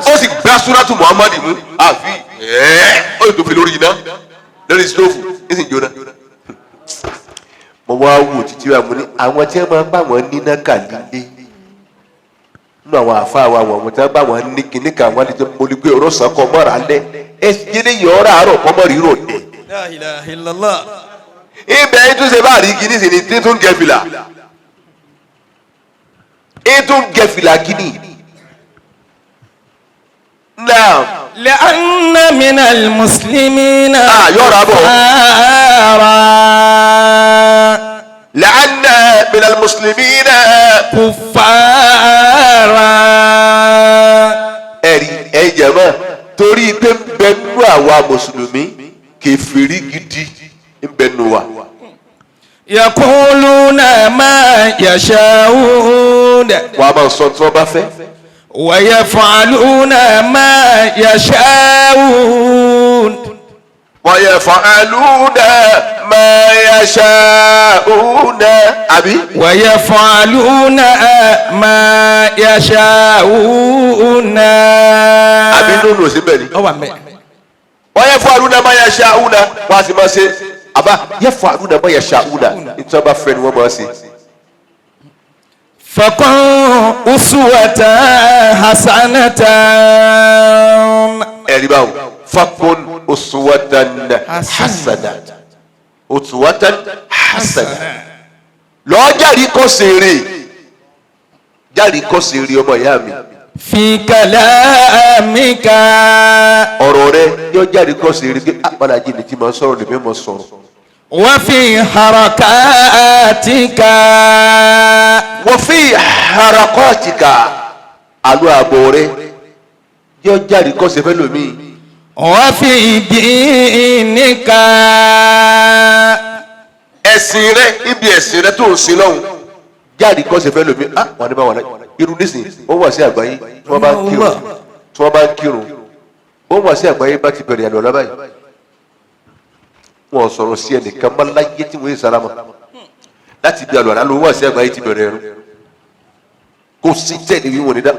ó sì gbá suratu Muhammadu mú, àfi ẹ ó sì tó fi lórí iná, lórí stóòfù, ní sì ń jóná. Mo wá wò títí wa, mo ní àwọn tí wọn máa ń bá wọn níná kàlílé nínú àwọn àfa wa, wọn tí wọn bá wọn ní kíní kan, wọn lè jẹ mo lè gbé ọ̀rọ̀ sàn kọ mọ́ra lẹ ẹ jẹ́lẹ̀ yọ ọ́rọ̀ àárọ̀ kọ́ mọ́ rírò dẹ̀. La ilaha illallah. Ibẹ̀ yìí tún ṣe bá rí kíní sí ni tí tún gẹ fìlà, yìí tún gẹ fìlà kíní. Náà. لأن من المسلمين Ah, yọ̀rọ̀ abọ̀. كفارا. لأن من المسلمين كفارا. Ẹ̀rí ẹ̀yin jẹ̀mọ́, torí pé ń bẹ nú àwa mùsùlùmí, kèfèrí gidi ń bẹ nú wa. يقولون ما يشاءون. Wọ́n á máa sọ tí wọ́n bá fẹ́. ويفعلون ما يشاءون. ويفعلون ما يشاءون àbí. ويفعلون ما يشاءون. Àbí nínú òsì bẹ́ẹ̀ ni. Ó wà mẹ́. ويفعلون ما يشاءون, wọ́n á sì máa ṣe àbá. يفعلون ما يشاءون, nítorí wọ́n bá fẹ́ ni wọ́n máa ṣe. فكن أسوة حسنة. Ẹ̀rí báwo؟ فكن أسوة حسنة، أسوة حسنة. Lọ́ọ́ jáde kọ́ sèrè, jáde kọ́ sèrè, ọmọ ìyá mi. في كلامك. Ọ̀rọ̀ rẹ yóò jáde kọ́ sèrè pé àpàlàjì ni tí ma sọ̀rọ̀ lèmi mọ̀ sọ̀rọ̀. وفي حركاتك. وفي حركاتك, àlọ́ àbọ̀ rẹ yóò jáde kọ́ sẹ́fẹ́ lómi. وفي دينك. Ẹ̀sìn rẹ, ibi ẹ̀sìn rẹ tó ń sin lọ́hùn, jáde kọ́ sẹ́fẹ́ lómi. Ah, wà ní bá wà láyé irú nísìnyí, ó wà sí àgbáyé tí wọ́n bá ń kírun, tí wọ́n bá ń kírun, ó wà sí àgbáyé bá ti bẹ̀rẹ̀ àlọ́ lábàáyé, wọn sọ̀rọ̀ sí ẹnìkan má láyé tí wọ́n yé sálámà láti bí àlọ́ àlọ́ wà sí àgbáyé ti bẹ̀rẹ̀ ẹ̀rú, kò sí tẹ́lẹ̀ wí wọn ní dá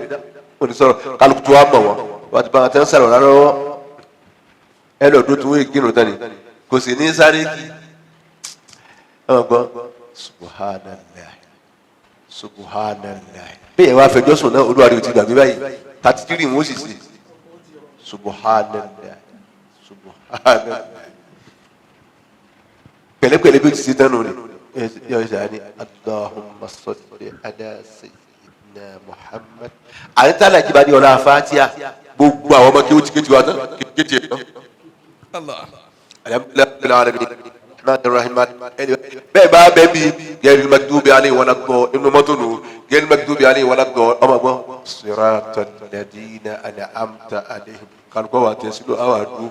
wọn ní sọ̀rọ̀. Kálukú tó wà mọ̀ wọn wọ́n ti bá wọn tẹ́ ń sàrọ̀ lọ́wọ́ ẹ lọ́dún tí wọ́n yé kírun tán ni, kò sì ní sáré kí ẹ wọ́n gbọ́ subhanallah, subhanallah. Bẹ́ẹ̀ wá fẹjọ́ sùn náà, olúwa rẹ̀ ò ti gbàgbé báyìí, 33 wọ́n sì sí subhanallah, subhanallah, pẹ̀lẹ́pẹ̀lẹ́ bí o ti ṣe tán nù ni yọ ṣe àní allahumma salli ala sayyidina Muhammad. Àyíntà làjì bá ní ọlá fatia, gbogbo àwọn ọmọ kí ó ti kéjì wá tán kéjì ẹ̀ tán. Alhamdulillahi rahman rahim. Bẹ́ẹ̀ bá bẹ́ẹ̀ bí غير المغضوب عليهم ولا الضالين inú mọ́tò nù, غير المغضوب عليهم ولا الضالين, ọmọ gbọ́ صراط الذين أنعمت عليهم, kálukọ́ wa tẹ̀ sílò àwọn àdúgbò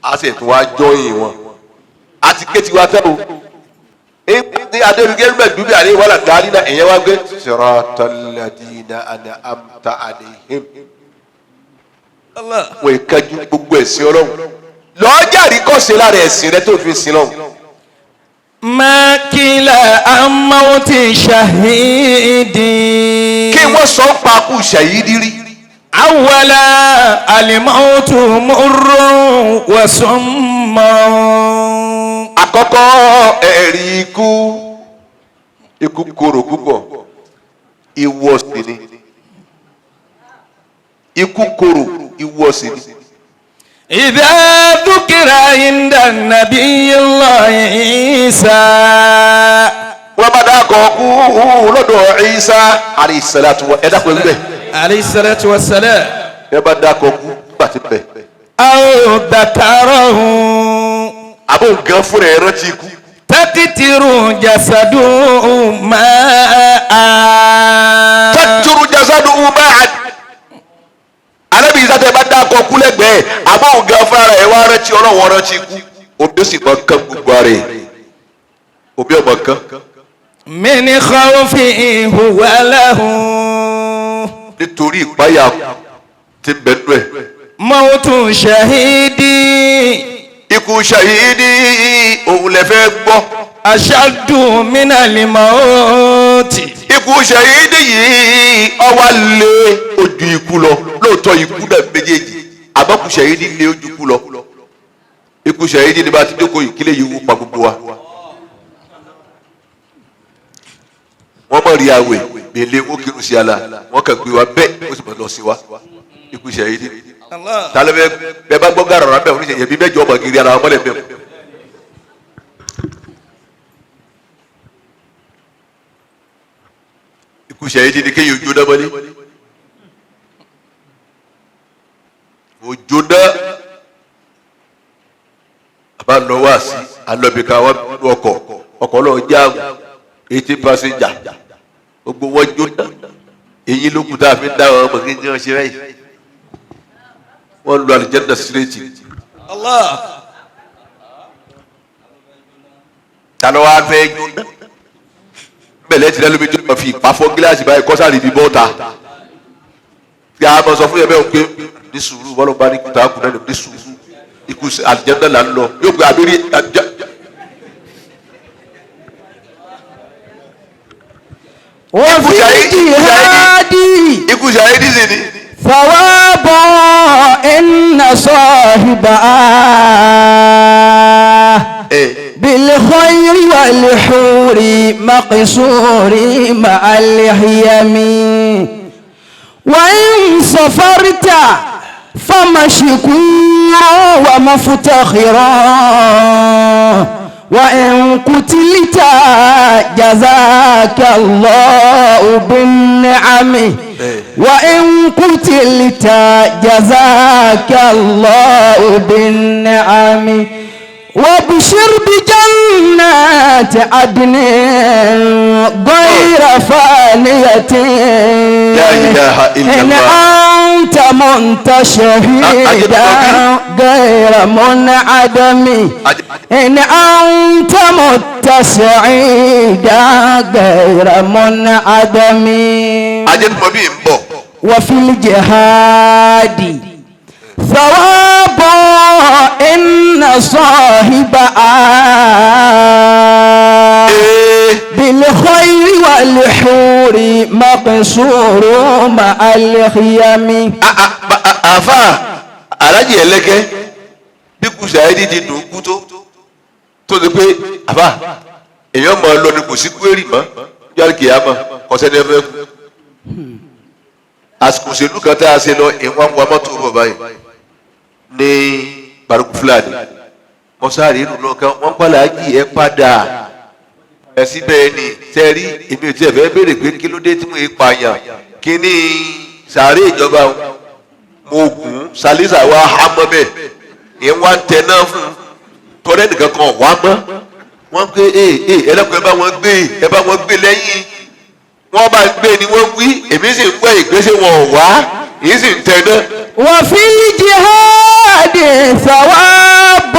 a sì tún wá jọyìn wọn àti kéjì wá tán o ní adébí غير المغضوب عليهم ولا الضالين náà, ẹ̀yẹ wá gbé صراط الذين أنعمت عليهم. Wọ́n ìkájú gbogbo ẹ̀sìn Ọlọ́run lọ́jà àríkọ́sẹ̀ lára ẹ̀sìn rẹ tó fi sin lọ́hùn. ما قيل عن موت شهيد. Kí wọ́n sọ ń pa kú ṣàyídí rí. أولا الموت مر وسم. Àkọ́kọ́, ẹ̀rí ikú, ikú korò púpọ̀, ìwọ sì ni. Ikú korò, ìwọ sì ni. إذا ذكر عند النبي الله عيسى Wọ́n bá dákọ̀ kú lọ́dọ̀ Isa alayhi salatu wa, ẹ dákọ̀ ẹ bẹ́ẹ̀. عليه الصلاة والسلام. Ẹ bá dákọ̀ kú nígbà tí bẹ́ẹ̀. أو ذكره Àbò nǹkan fúnra ẹ rántí ikú. تقتر جسده ماء. Tẹ́tùrú jasadu máa alábì Isa tẹ́ bá dákọ̀ kú lẹ́gbẹ̀ẹ́, àbò nǹkan fúnra ẹ wá rántí ọlọ́wọ́, rántí ikú. Omi ó sì mọ kán gbogbo ara ẹ̀, omi ọmọ kán. من خوفه هو له. Nítorí ìpáyà tí ń bẹ nú ẹ̀. موت شهيد Ikú ṣàyíní òun lè fẹ́ gbọ́. أشد من الموت. Ikú ṣàyíní yìí ọwá lé ojú ikú lọ. Lóòótọ́ ikú náà méjèèjì, àmọ́ ikú ṣàyíní lé ojú ikú lọ. Ikú ṣàyíní ni bá ti jókòó yìí kílẹ̀ yìí wú pa gbogbo wa. Wọ́n mọ̀ rí àwẹ̀ gbèlè wọn kírun sí ala, wọ́n kàn gbé wa bẹ́ẹ̀, ó sì mọ̀ lọ sí wa. Ikú ṣàyíní talẹ bẹ bẹẹ bá gbọ́ gàrà bẹ́ẹ̀ oníṣẹ́ yẹbi mẹ́jọ ọmọ gírí ara wọn mọ́lẹ̀ bẹ́ẹ̀. Ikú ṣàyíní ni kéèyàn jóná mọ́lẹ̀, òjóná àbá lọ wá sí alọ́bìkà wọn nínú ọkọ̀, ọkọ̀ lọ jáàmù 80 passenger, gbogbo wọn jóná. Èyí ló kù tá a fi ń dá wọn mọ̀ kí n jẹ́ wọn ṣe báyìí. Wọ́n lu alìjẹ́nà síréètì. Allah. Ta ló wá fẹ́ jóná? Bẹ̀lẹ́ ti lẹ́nu mi tó ma fi ìpàfọ́ gíláàsì báyìí kọ́sárì bí bọ́ta tí a máa sọ fún yẹn bẹ́ẹ̀ pé ní sùúrù, wọ́n lọ bá ní kúta kúta ní sùúrù, ikú alìjẹ́nà là ń lọ, yóò gbé abẹ́rẹ́ àjẹ́. وفي الجهاد Ikú ṣàyẹ́dì sì ni. ثواب إن صاحبها بالخير والحور مقصور مع الهيم، وإن صفرت فمشكور ومفتخر، وإن قتلت جزاك الله بالنعم، وإن قتلت جزاك الله بالنعم، وابشر بجنات عدن غير فانية. لا إله إلا إن الله. أنت منت شهيدا غير منعدم، إن أنت مت سعيدا غير منعدم. Ajẹ́tùmọ̀bí ń bọ̀. وفي الجهاد ثواب إن صاحبها بالخير والحور مقصور مع الخيم. Àfa alájì ẹlẹ́gẹ́, bí kù ṣàyẹ́dì ti dùn kú tó tó ti pé àfa èèyàn máa lọ ni, kò sí kúérì mọ́ yàrá kìyàmọ́ kọ́sẹ́ ní ẹfẹ́ kú. Àsìkò òṣèlú kan tá a ṣe lọ, ìwọ̀n wa mọ́tò bọ̀ báyìí ní Baruku Fúlàní, mọ́sáàrì inú lọ kan wọ́n pàlà ájì ẹ padà ẹ síbẹ̀ ni tẹ́rí. Èmi ò tiẹ̀ fẹ́ béèrè pé kí ló dé tí mo yẹ pààyàn kí ní sàárè ìjọba mo gùn sálísà wa hámọ́ bẹ́ẹ̀, ìyẹn wá ń tẹ náà fún tọ́lẹ́ nìkan kan wá mọ́. Wọ́n gbé ee ee ẹlẹ́kùn, ẹ bá wọn gbé, ẹ bá wọn gbé lẹ́yìn, wọ́n bá gbé ni wọ́n wí, èmi sì ń gbọ́ ìgbésẹ̀ wọn ò wá, èyí sì ń tẹ náà. وفي الجهاد ثواب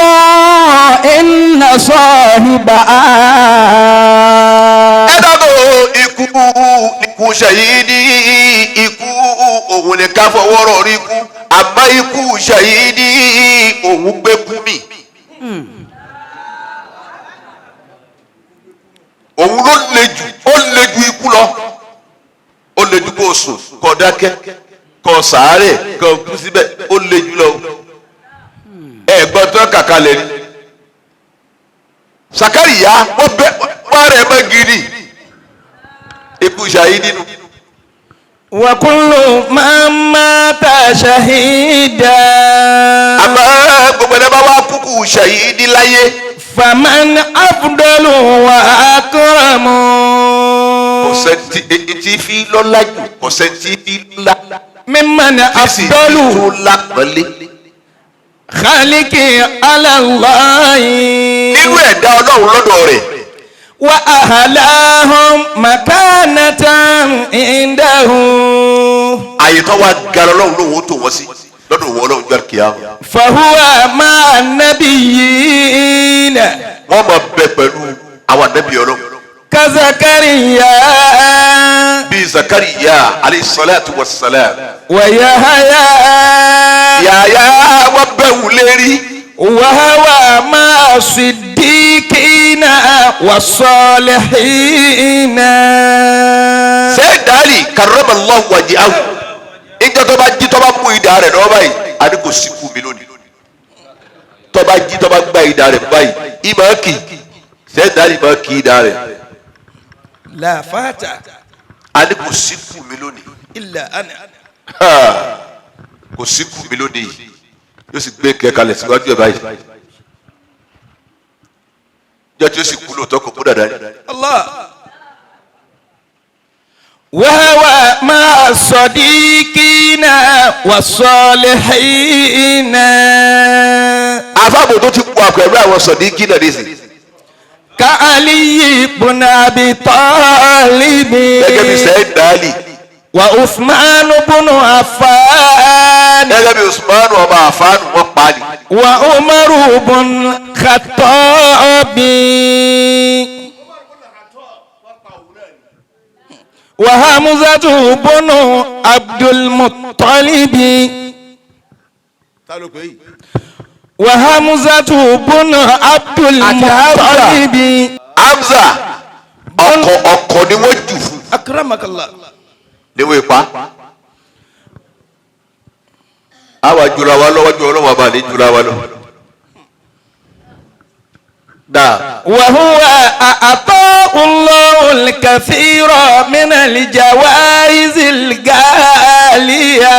إن صاحبها Ẹ dábò ikú, ikú ṣàyíní, ikú òun lè ká fọwọ́rọ̀ rí ikú, àmọ́ ikú ṣàyíní òun gbé kú mi. Òun ló le jù, ó le ju ikú lọ, ó le ju kó sùn kó dákẹ́ kó sàárẹ̀ kó kú síbẹ̀, ó le jù lọ. Ẹ gbọ́ tó kàkà lẹ̀ ni Sakariya wọ́n bẹ wọ́n rẹ̀ mọ́ gidi, ikú ṣàyí nínú. وكل من مات شهيدا. Àmọ́ kúkú ṣàyídí láyé. فمن أفضل وأكرم Kò sẹ́ni tí fi lọ́lá jù, kò sẹ́ni tí fi lọ́lá ممن tí sì fi أفضل tó lápọ́nlé. خالق على الله Nínú ẹ̀dá ọlọ́run lọ́dọ̀ rẹ̀. وأهلاهم مكانة عنده Àyè tó wá ga lọ́lọ́run lóhun ó tò wọ́n sí lọ́dọ̀ òun ọlọ́run jọ́ kíá. فهو مع النبيين Wọ́n máa bẹ pẹ̀lú àwọn ànábì ọlọ́run. كزكريا Bíi Zakariya alayhi salatu wa salam. ويحيى Yàyà wọ́n bẹ̀ wù lérí. وهو مع الصديقين والصالحين Sẹ́ẹ̀dárì karramallahu wajhahu. Ìjọ tó bá jí tó bá mú idà rẹ̀ lọ́wọ́ báyìí, a ní kò sí kú mi lónìí. Tó bá jí tó bá gbá idà rẹ̀ báyìí, ìmọ̀ kì. Sẹ́ẹ̀dárì máa kì idà rẹ̀. لا فات A ní kò sí kú mi lónìí. إلا أنا Kò sí kú mi lónìí. Yóò sì gbé kẹ kalẹ̀ síwájú ẹ̀ báyìí. Ìjọ tí ó sì kú lóòótọ́ kò kú dàda ni. الله وهو مع الصديقين والصالحين Àfàbò tó ti kú àpẹẹrẹ àwọn sọ̀dí náà nísìnyí. كعلي بن أبي طالب Gẹ́gẹ́ bí Sẹ́ẹ̀dárì. وعثمان بن عفان Gẹ́gẹ́ bí Usmanu ọmọ àfáànù wọ́n pa ni. وعمر بن الخطاب وحمزة بن عبد المطلب وحمزة بن عبد المطلب Hamza ọkọ̀ ọkọ̀ ni wọ́n jù fún أكرمك الله ni wọ́n pa. Àwa jura wa lọ́wọ́ ju ọlọ́wọ́ bá ní jura wa lọ. Dáa وهو أعطاه الله الكثير من الجوائز الغالية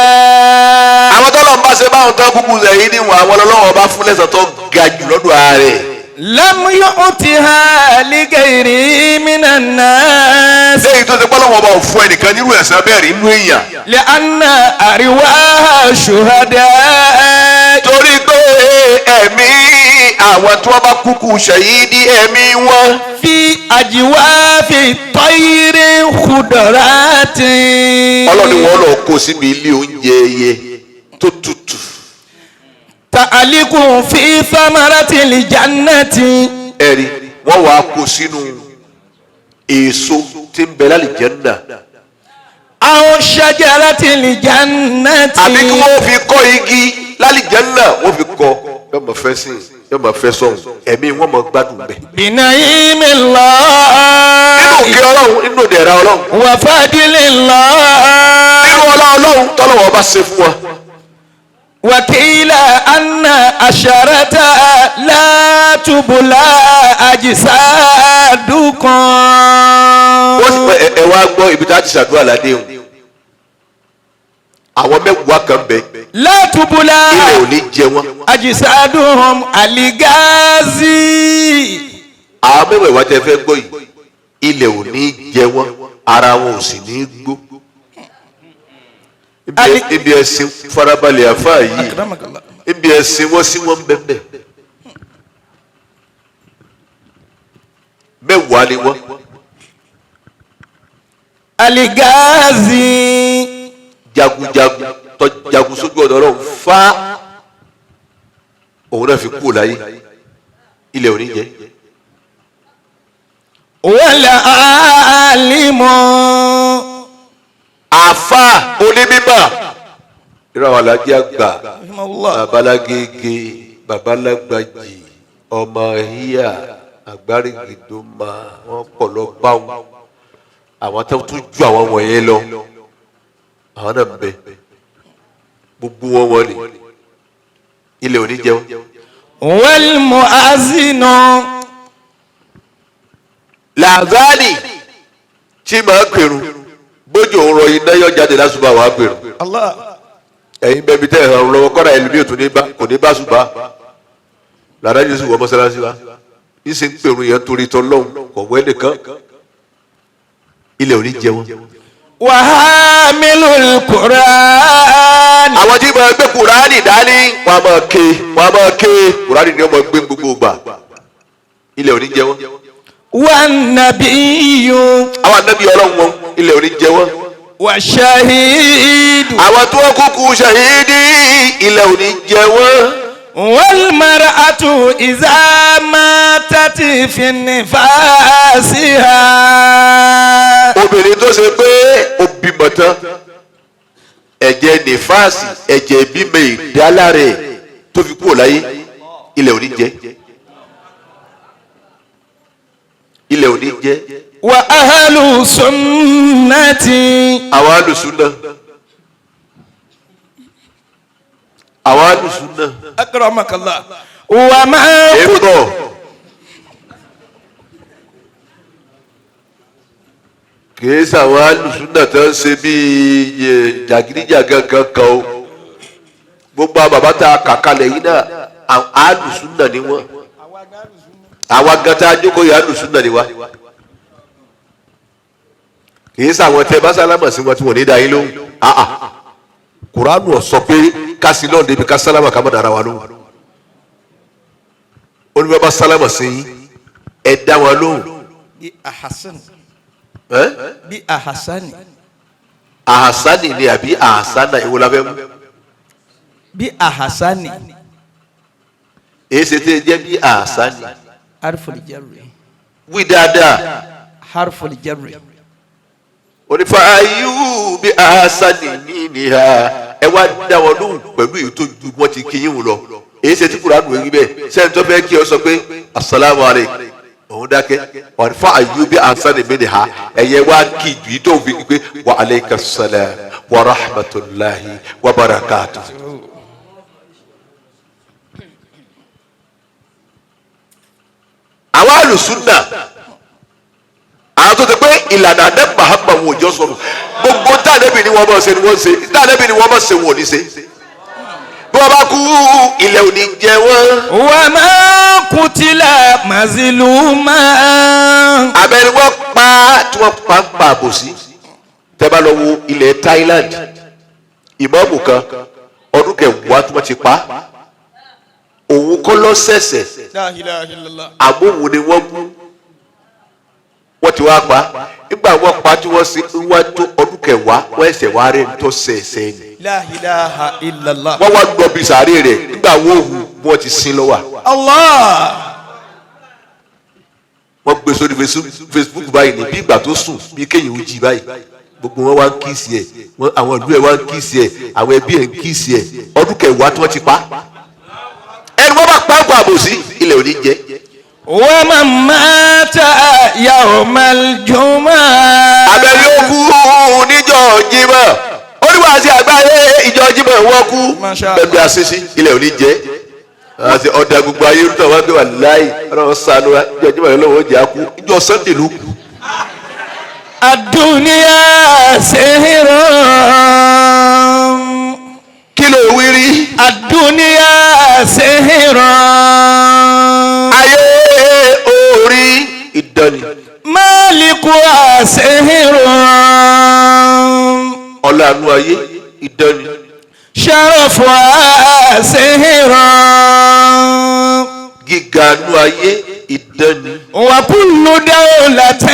àwọn tó lọ́n bá ṣe báwọn tó kúkú rẹ̀ yìí níwọ̀n àwọn ọlọ́wọ́ bá fún lẹ́sàn tó ga jù lọ́dọ̀ ààrẹ. لم يؤتها لغيره من الناس Lẹ́yìn tó ti pọ́ lọ́wọ́ bá ò fún ẹnìkan nírú ẹ̀san bẹ́ẹ̀ rí inú èèyàn. لأن أرواح الشهداء Torí pé ẹ̀mí àwọn tí wọ́n bá kúkú ṣàyídí ẹ̀mí wọn. في أجواف طير خضرات Ọlọ́ni wọn lọ kó síbi ilé oúnjẹ ẹyẹ tó tutù. تعلق في ثمرة الجنة Ẹ̀rí wọ́n wàá kó sínú èso tí ń bẹ lálìjánnà. أو شجرة الجنة Àbí kí wọ́n fi kọ́ igi lálìjánnà wọ́n fi kọ́. Yóò máa fẹ́ sí yóò máa fẹ́ sọ̀hún ẹ̀mí wọ́n máa gbádùn bẹ̀. بنعيم الله Nínú òkè Ọlọ́run nínú ìdẹ̀ra Ọlọ́run وفضل الله nínú ọlá Ọlọ́run tọ́lọ́wọ́ bá ṣe fún wa. وقيل أن عشرة لا تبلى أجسادكم Wọ́n sì pẹ́ ẹ wá gbọ́ ibi tá a ti ṣàdúrà ládé o. Àwọn mẹ́wàá kan bẹ لا تبلى ilẹ̀ ò ní jẹ wọ́n. أجسادهم الغازي Àwọn mẹ́wàá tẹ fẹ́ gbọ́ yìí ilẹ̀ ò ní jẹ wọ́n ara wọn ò sì ní gbó. Ibi ẹ̀sìn farabalẹ̀ àfáà yìí ibi ẹ̀sìn wọ́n sí wọ́n bẹ́ẹ̀ mẹ́wàá ni wọ́n. الغازي Jagunjagun tó jagun sójú ọ̀dọ̀ Ọlọ́run fá òun náà fi kú láyé ilẹ̀ ò ní jẹ. والعالم Àfáà onímọ̀ irú àwọn alájí àgbà babalágége babalágbàjì ọmọ híyà àgbárígidoma wọn pọ̀ lọ báwọn àwọn tó tún ju àwọn wọ̀nyẹn lọ àwọn náà ń bẹ gbogbo wọn wọlé ilẹ̀ ò ní jẹun. والمؤذن Làzáàlì tí màá pèrún bójú òun rọ iná yọ jáde lásùbà wàá pèrún. الله Ẹ̀yin bẹ́ẹ̀ bí tẹ́ ẹ̀ ràn lọ́wọ́ kọ́ra ẹlòmíì ò tún ní bá kò ní bá ṣùgbà Làdájú sì wọ mọ́sálásí wa yìí sì ń pèrún yẹn torí tọ́lọ́hún kọ̀wé nìkan, ilẹ̀ ò ní jẹ wọn. وحامل القرآن. Àwọn tí máa gbé Kùránì dání, wọn a máa ké, wọn a máa ké Kùránì ni wọn máa gbé gbogbo gbà, ilẹ̀ ò ní jẹ wọn. والنبي. Àwọn anábì Ọlọ́run wọn, ilẹ̀ ò ní jẹ wọn. والشهيد. Àwọn tí wọ́n kúkú ṣàhídì, ilẹ̀ ò ní jẹ wọ́n. والمرأة إذا ماتت في نفاسها. Obìnrin tó ṣe pé ó bímọ tán, ẹ̀jẹ̀ nífàsì, ẹ̀jẹ̀ ìbímọ ìdáláre tó fi kúrò láyé, ilẹ̀ ò ní jẹ, ilẹ̀ ò ní jẹ. وأهل سنة. Àwọn alùsùnà, àwọn alùsùnà. أكرمك الله وما Èèbọ̀ kìí sàwọn alùsùnà tó ń ṣe bíi jàgídíjàgan kankan o. Gbogbo àwọn bàbá tá a kà kalẹ̀ yìí náà, àwọn alùsùnà ni wọ́n. Àwa gan tá a jókòó yìí, alùsùnà ni wá. Kìí sàwọn tẹ bá sálámà sí wọn tí wọn ní dá yín lóhùn. Àà, Kuranu ò sọ pé kásì náà débi ká sálámà ká má dára wa lóhùn. Olùbẹ́ bá sálámà sí yín, ẹ dá wọn lóhùn. bí ahasan. Ẹ́? Bí ahasani. Ahasani ni àbí ahasana, èwo la fẹ́ mú? Bí ahasani. Èyí ṣe tẹ́ jẹ́ bí ahasani. Harful jarri. Wí dáadáa. Harful jarri. Onífa ayú bí ahasani ní nìha, ẹ wá dá wọn lóhùn pẹ̀lú èyí tó ju wọn ti kí yín lọ. Èyí ṣe tí Kuranu wí bẹ́ẹ̀? Sẹ́ni tó fẹ́ kí ọ sọ pé asalaamu aleykum, òun dákẹ́. Onífa ayú bí ahasani mi nìha, ẹ̀yẹ wá kí ju yìí tó fi pé wa aleyka salam wa rahmatulahi wa barakatuh. Àwọn alùsùnà, àwọn tó ti pé ìlànà àdé Muhammad wọn ò jọ sọnù. Gbogbo tàdébì ni wọ́n bá ṣe ni wọ́n ṣe, tàdébì ni wọ́n bá ṣe, wọn ò ní ṣe. Bí wọ́n bá kú, ilẹ̀ ò ní jẹ wọ́n. وما قتل مظلوما. Abẹ́ni wọ́n pa tí wọ́n pa ń pa àbòsí. Tẹ́ bá lọ wo ilẹ̀ Thailand, ìmáàmù kan, ọdún kẹwàá tí wọ́n ti pa, òun kọ́ lọ́sẹ̀sẹ̀. لا إله إلا الله. Àmóhùn ni wọ́n mú, wọ́n ti wá pa. Nígbà wọ́n pa tí wọ́n ṣe wá tó ọdún kẹwàá, wọ́n ẹsẹ̀ wá rẹ̀ ń tọ́ sẹ̀sẹ̀ ni. لا إله إلا الله. Wọ́n wá gbọ́ bí sàárè rẹ̀. Nígbà wọ́n hù bí wọ́n ti sin lọ́wọ́. الله. Wọ́n gbé sórí Facebook báyìí ní bí ìgbà tó sùn, bí kéèyàn ó jí báyìí, gbogbo wọn wá ń kíìsì ẹ̀, wọn àwọn ìlú ẹ̀ wá ń kíìsì ẹ̀, àwọn ẹbí ẹ̀ ń kíìsì ẹ̀. Ọdún kẹwàá tí wọ́n ti pa. Ẹni wọ́n bá pa àgbà àbòsí, ilẹ̀ ò ní jẹ́. ومن مات يوم الجمعة. Abẹ́rẹ́ ó kú níjọ́ Jímọ̀, oníwàásí àgbáyé, ìjọ Jímọ̀ wọ́n kú. Masha Allah. Bẹ́ẹ̀ bí asísí, ilẹ̀ ò ní jẹ́. Àti ọ̀dà gbogbo ayé tó wá gbé wà láàyè, ọlọ́run ṣàánú wa. Ìjọ Jímọ̀ yẹn lọ́wọ́ jẹ́ àkú, ìjọ Sunday ló kú. الدنيا سحر. Kí ló wí rí? الدنيا سحر. Ayé orí ìdánì. مالكها سحر. Ọ̀làánú ayé ìdánì. شرفها سحر. Gíga anú ayé ìdánì. وكل دولة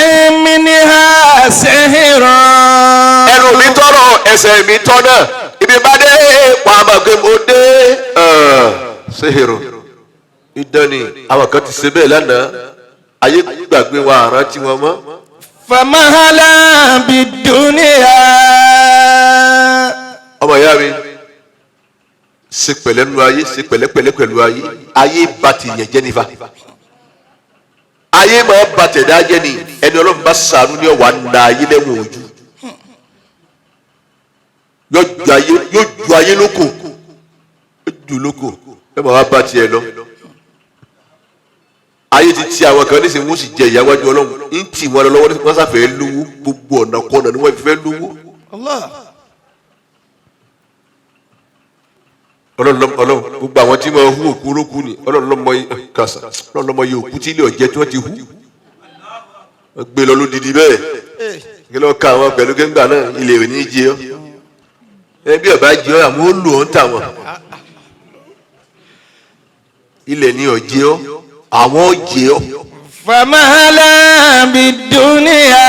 منها سحر. Ẹnu mi tọrọ, ẹsẹ̀ mi tọ́nà, ibi bá dé wà á máa gbé mo dé. Sehero ìdánì. Àwọn kan ti ṣe bẹ́ẹ̀ lánàá, ayé gbàgbé wa, àrántí wọn mọ́. فمهلا بالدنيا. Ọmọ ìyá mi, ṣe pẹ̀lẹ́ nu ayé, ṣe pẹ̀lẹ́pẹ̀lẹ́ pẹ̀lú ayé. Ayé ba ti yẹn jẹ́ nífa, ayé máa ba tẹ̀dá jẹ́ ni. Ẹni Ọlọ́run bá ṣàánú ní ọ̀wà nà ayé lẹ́wọ̀n ojú, yóò ju ayé, yóò ju ayé lóko, yóò ju lóko. Ẹ máa wá bá tiẹ̀ lọ. Ayé ti ti àwọn kan nísìnyí, wọ́n sì jẹ ìyáwájú Ọlọ́run ń tì wọ́n lọ lọ́wọ́. Wọ́n sàfẹ́ lówó, gbogbo ọ̀nà kọ́nà ni wọ́n fi fẹ́ lówó. Allah. Ọlọ́run, Ọlọ́run, gbogbo àwọn tí wọ́n hu òkú olókù ni. Ọlọ́run lọ́mọ kàṣà, Ọlọ́run lọ́mọ yìí òkú tí ilé ọ̀jẹ̀ tí wọ́n ti hu, wọ́n gbé lọ lódìdí bẹ́ẹ̀. Kí ló ka àwọn pẹ̀lú kéńgbà náà? Ilé ò ní jẹ ọ́. Ẹ bí ọba jẹ ọ́, àwọn ó lò ó ń tà wọ́n. Ilẹ̀ ni ọ̀jẹ̀ ọ́, àwọn ó jẹ ọ́. فمهلا بالدنيا.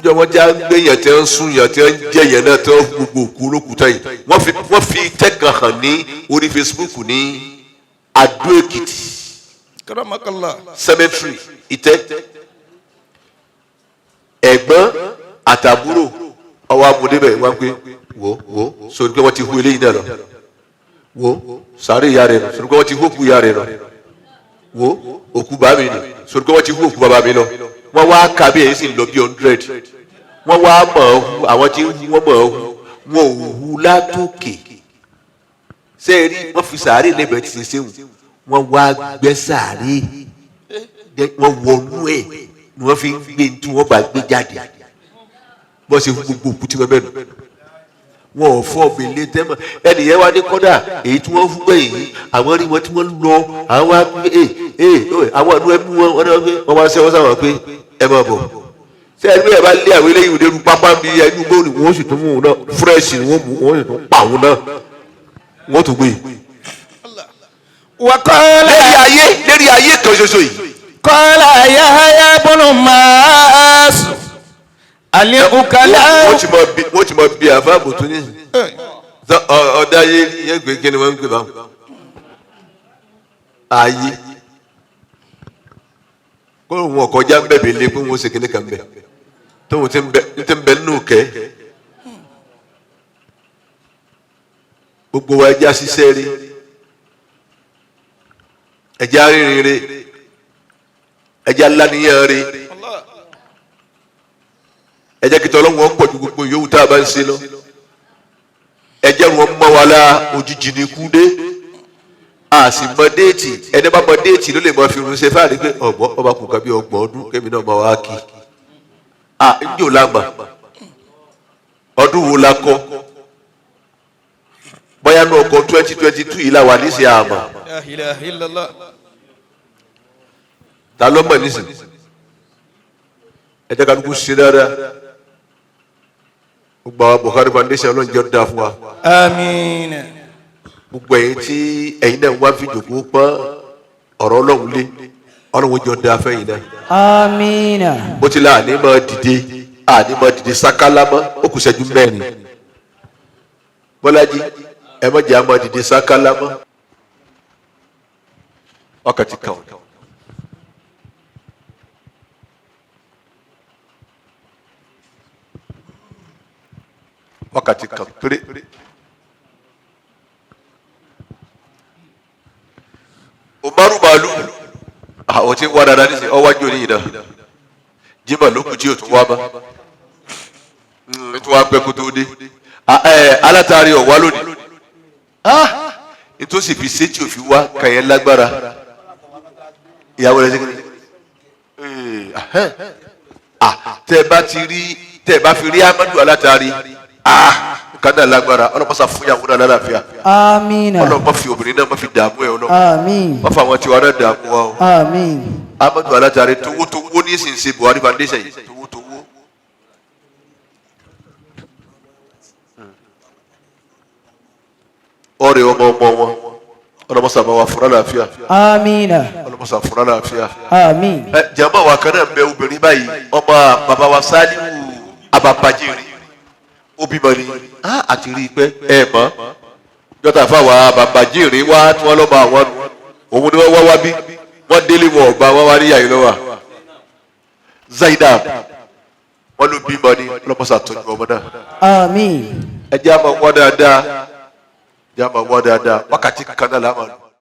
Níjọ́ wọn já gbé yàn tí wọ́n sún yàn tí wọ́n jẹ yàn náà, tí wọ́n gbogbo òkú olókùúta yìí, wọ́n fi tẹ́kàn hàn ní orí Facebook ní Adó Èkìtì. كرمك الله. Cemetery, ìtẹ́ ẹ̀gbọ́n àtàbúrò, ọwọ́ amúdébẹ̀ wọ́n pé, wò wò, sórí pé wọ́n ti hu eléyìí náà lọ, wò sàárè ìyá rẹ̀ lọ, sórí pé wọ́n ti hu òkú ìyá rẹ̀ lọ, wò òkú bàbá mi nì, sórí pé wọ́n ti hu òkú bàbá mi lọ. Wọ́n wá kà bí èyí sì ń lọ bí 100. Wọ́n wá mọ̀ ọ́ hu, àwọn tí ń hu, wọ́n mọ̀ ọ́ hu, wọn ò hu látòkè sẹ́ẹ̀rí. Wọ́n fi sàárè lẹ́bẹ̀ẹ́ ti ṣe séwù, wọ́n wá gbẹ́ sàárè, wọ́n wọnú ẹ̀ ni wọ́n fi ń gbé tí wọ́n bá gbé jáde. Bọ́n ṣe fún gbogbo òkú tí wọ́n bẹ́ẹ̀ nù, wọn ò fọ́ ọbẹ̀ tẹ́mọ̀. Ẹnìyẹn wá ní kọ́dà èyí tí wọ́n fún gbẹ̀yìn yìí, àwọn rí wọn tí wọ́n lọ, àwọn wá pé ẹ ẹ àwọn àdúrà ẹbí wọn, wọn náà pé wọ́n wá sẹ́wọ́n sáwọn pé ẹ máa bọ̀. Ṣé ẹni bẹ́ẹ̀ bá lé àwọn eléyìí òde pápá bí ẹni gbóòlù, wọ́n sì tún mú un náà fresh ni wọ́n mú, wọ́n sì tún pa òun náà, wọ́n tún gbé e. وقال Lérí ayé, lérí ayé kan ṣoṣo yìí. قال يحيى بن معاذ الوكلاء. Wọ́n ti mọ bí àfáàbò tó ní ọ̀dà ayé yẹn gbé. Kí ni wọ́n ń gbé báwọn ayé kó wọn kọjá ń bẹ̀bẹ̀ lé pé wọ́n ṣe kíní kan bẹ̀ tóun ti ń bẹ nínú kẹ́. Gbogbo wa, ẹja ṣiṣẹ́ rí, ẹja rìnrìn rí, ẹja lánìyàn rí, ẹjẹ kìtọ Ọlọ́run wọn pọ̀ ju gbogbo yòówù tá a bá ń ṣe lọ. Ẹjẹ wọn mọ wa la, òjijì ní kú dé, a sì mọ date. Ẹni bá mọ date ló lè mọ fi irun ṣe fáàrí pé ọgbọ́n ọba kò ká bí 30 ọdún kémi náà máa wá kí a ń jò lágbà. Ọdún wo la kọ? Bóyá ní ọkọ̀ 2022 yìí la wà níṣẹ́ àmọ́. لا إله إلا الله. Ta ló mọ̀ nísìn? Ẹ jẹ́ ká dúkú ṣe dáadáa. Gbogbo àwọn Buhari Foundation, Ọlọ́run jẹ́ ó dáa fún wa. آمين. Gbogbo ẹ̀yin tí ẹ̀yin náà wá fi jòkó pọ́n ọ̀rọ̀ Ọlọ́run lé, Ọlọ́run jẹ́ ó dáa fẹ́yìn náà. Àmín. Bó ti la àní máa dìde sákálá mọ́, ó kù ṣẹ́jú 4. Bọ́lájí, ẹ má jẹ́ àmọ́ dìde sákálá mọ́. Wákàtí kan. Wákàtí kan péré. Umaru Balu, àwọn tí ń wá dáadáa nísìnyí, ọwájú oníyìn náà jimá ló kù tí yóò tún wá bá tún wá pẹ́ kó tó dé. Alátàrí ọ̀wá lónìí nítòsí fi ṣé tí ò fi wá kàyẹn lágbára ìyàwó rẹ̀ ṣe. Tẹ́ bá ti rí, tẹ́ bá fi rí Amadu alátàrí nǹkan náà lágbára. Ọlọ́mọsá fún ìyàwó náà lálàáfíà. Àmín. Ọlọ́mọ fi obìnrin náà má fi dààmú ẹ̀, Ọlọ́mọ Àmín. má fa àwọn tiwa náà dààmú wa o. Àmín. Amadu alátàrí towótowó ní ìsinsìn Buhari Foundation yìí, towótowó. Ọ̀rẹ́ ọmọ ọmọ wọn, ọlọmọsà bá wa fúnra láàfíà. Àmín. Ọlọmọsà fúnra láàfíà. Àmín. Ẹ jàmbá wa kan náà bẹ, obìnrin báyìí, ọmọ bàbá wa Sálíù Abapajiri, ó bímọ ni àti rí i pé ẹ mọ jọta fáwọn Abapajiri wá tí wọn lọ́mọ àwọn nù. Òun ni wọ́n wá wá bí wọ́n délé wọn ọ̀gbà wọn wá níyàyí lọ́wọ́. Zainab, wọn ló bímọ ni. Ọlọmọsà tọ́jú ọmọ náà. Àmín. Ẹ jẹ́ àmọ́ wọ́n dáadáa, ẹ jẹ́ àmọ́ wọ́n dáadáa. Wákàtí kan náà la máa lò.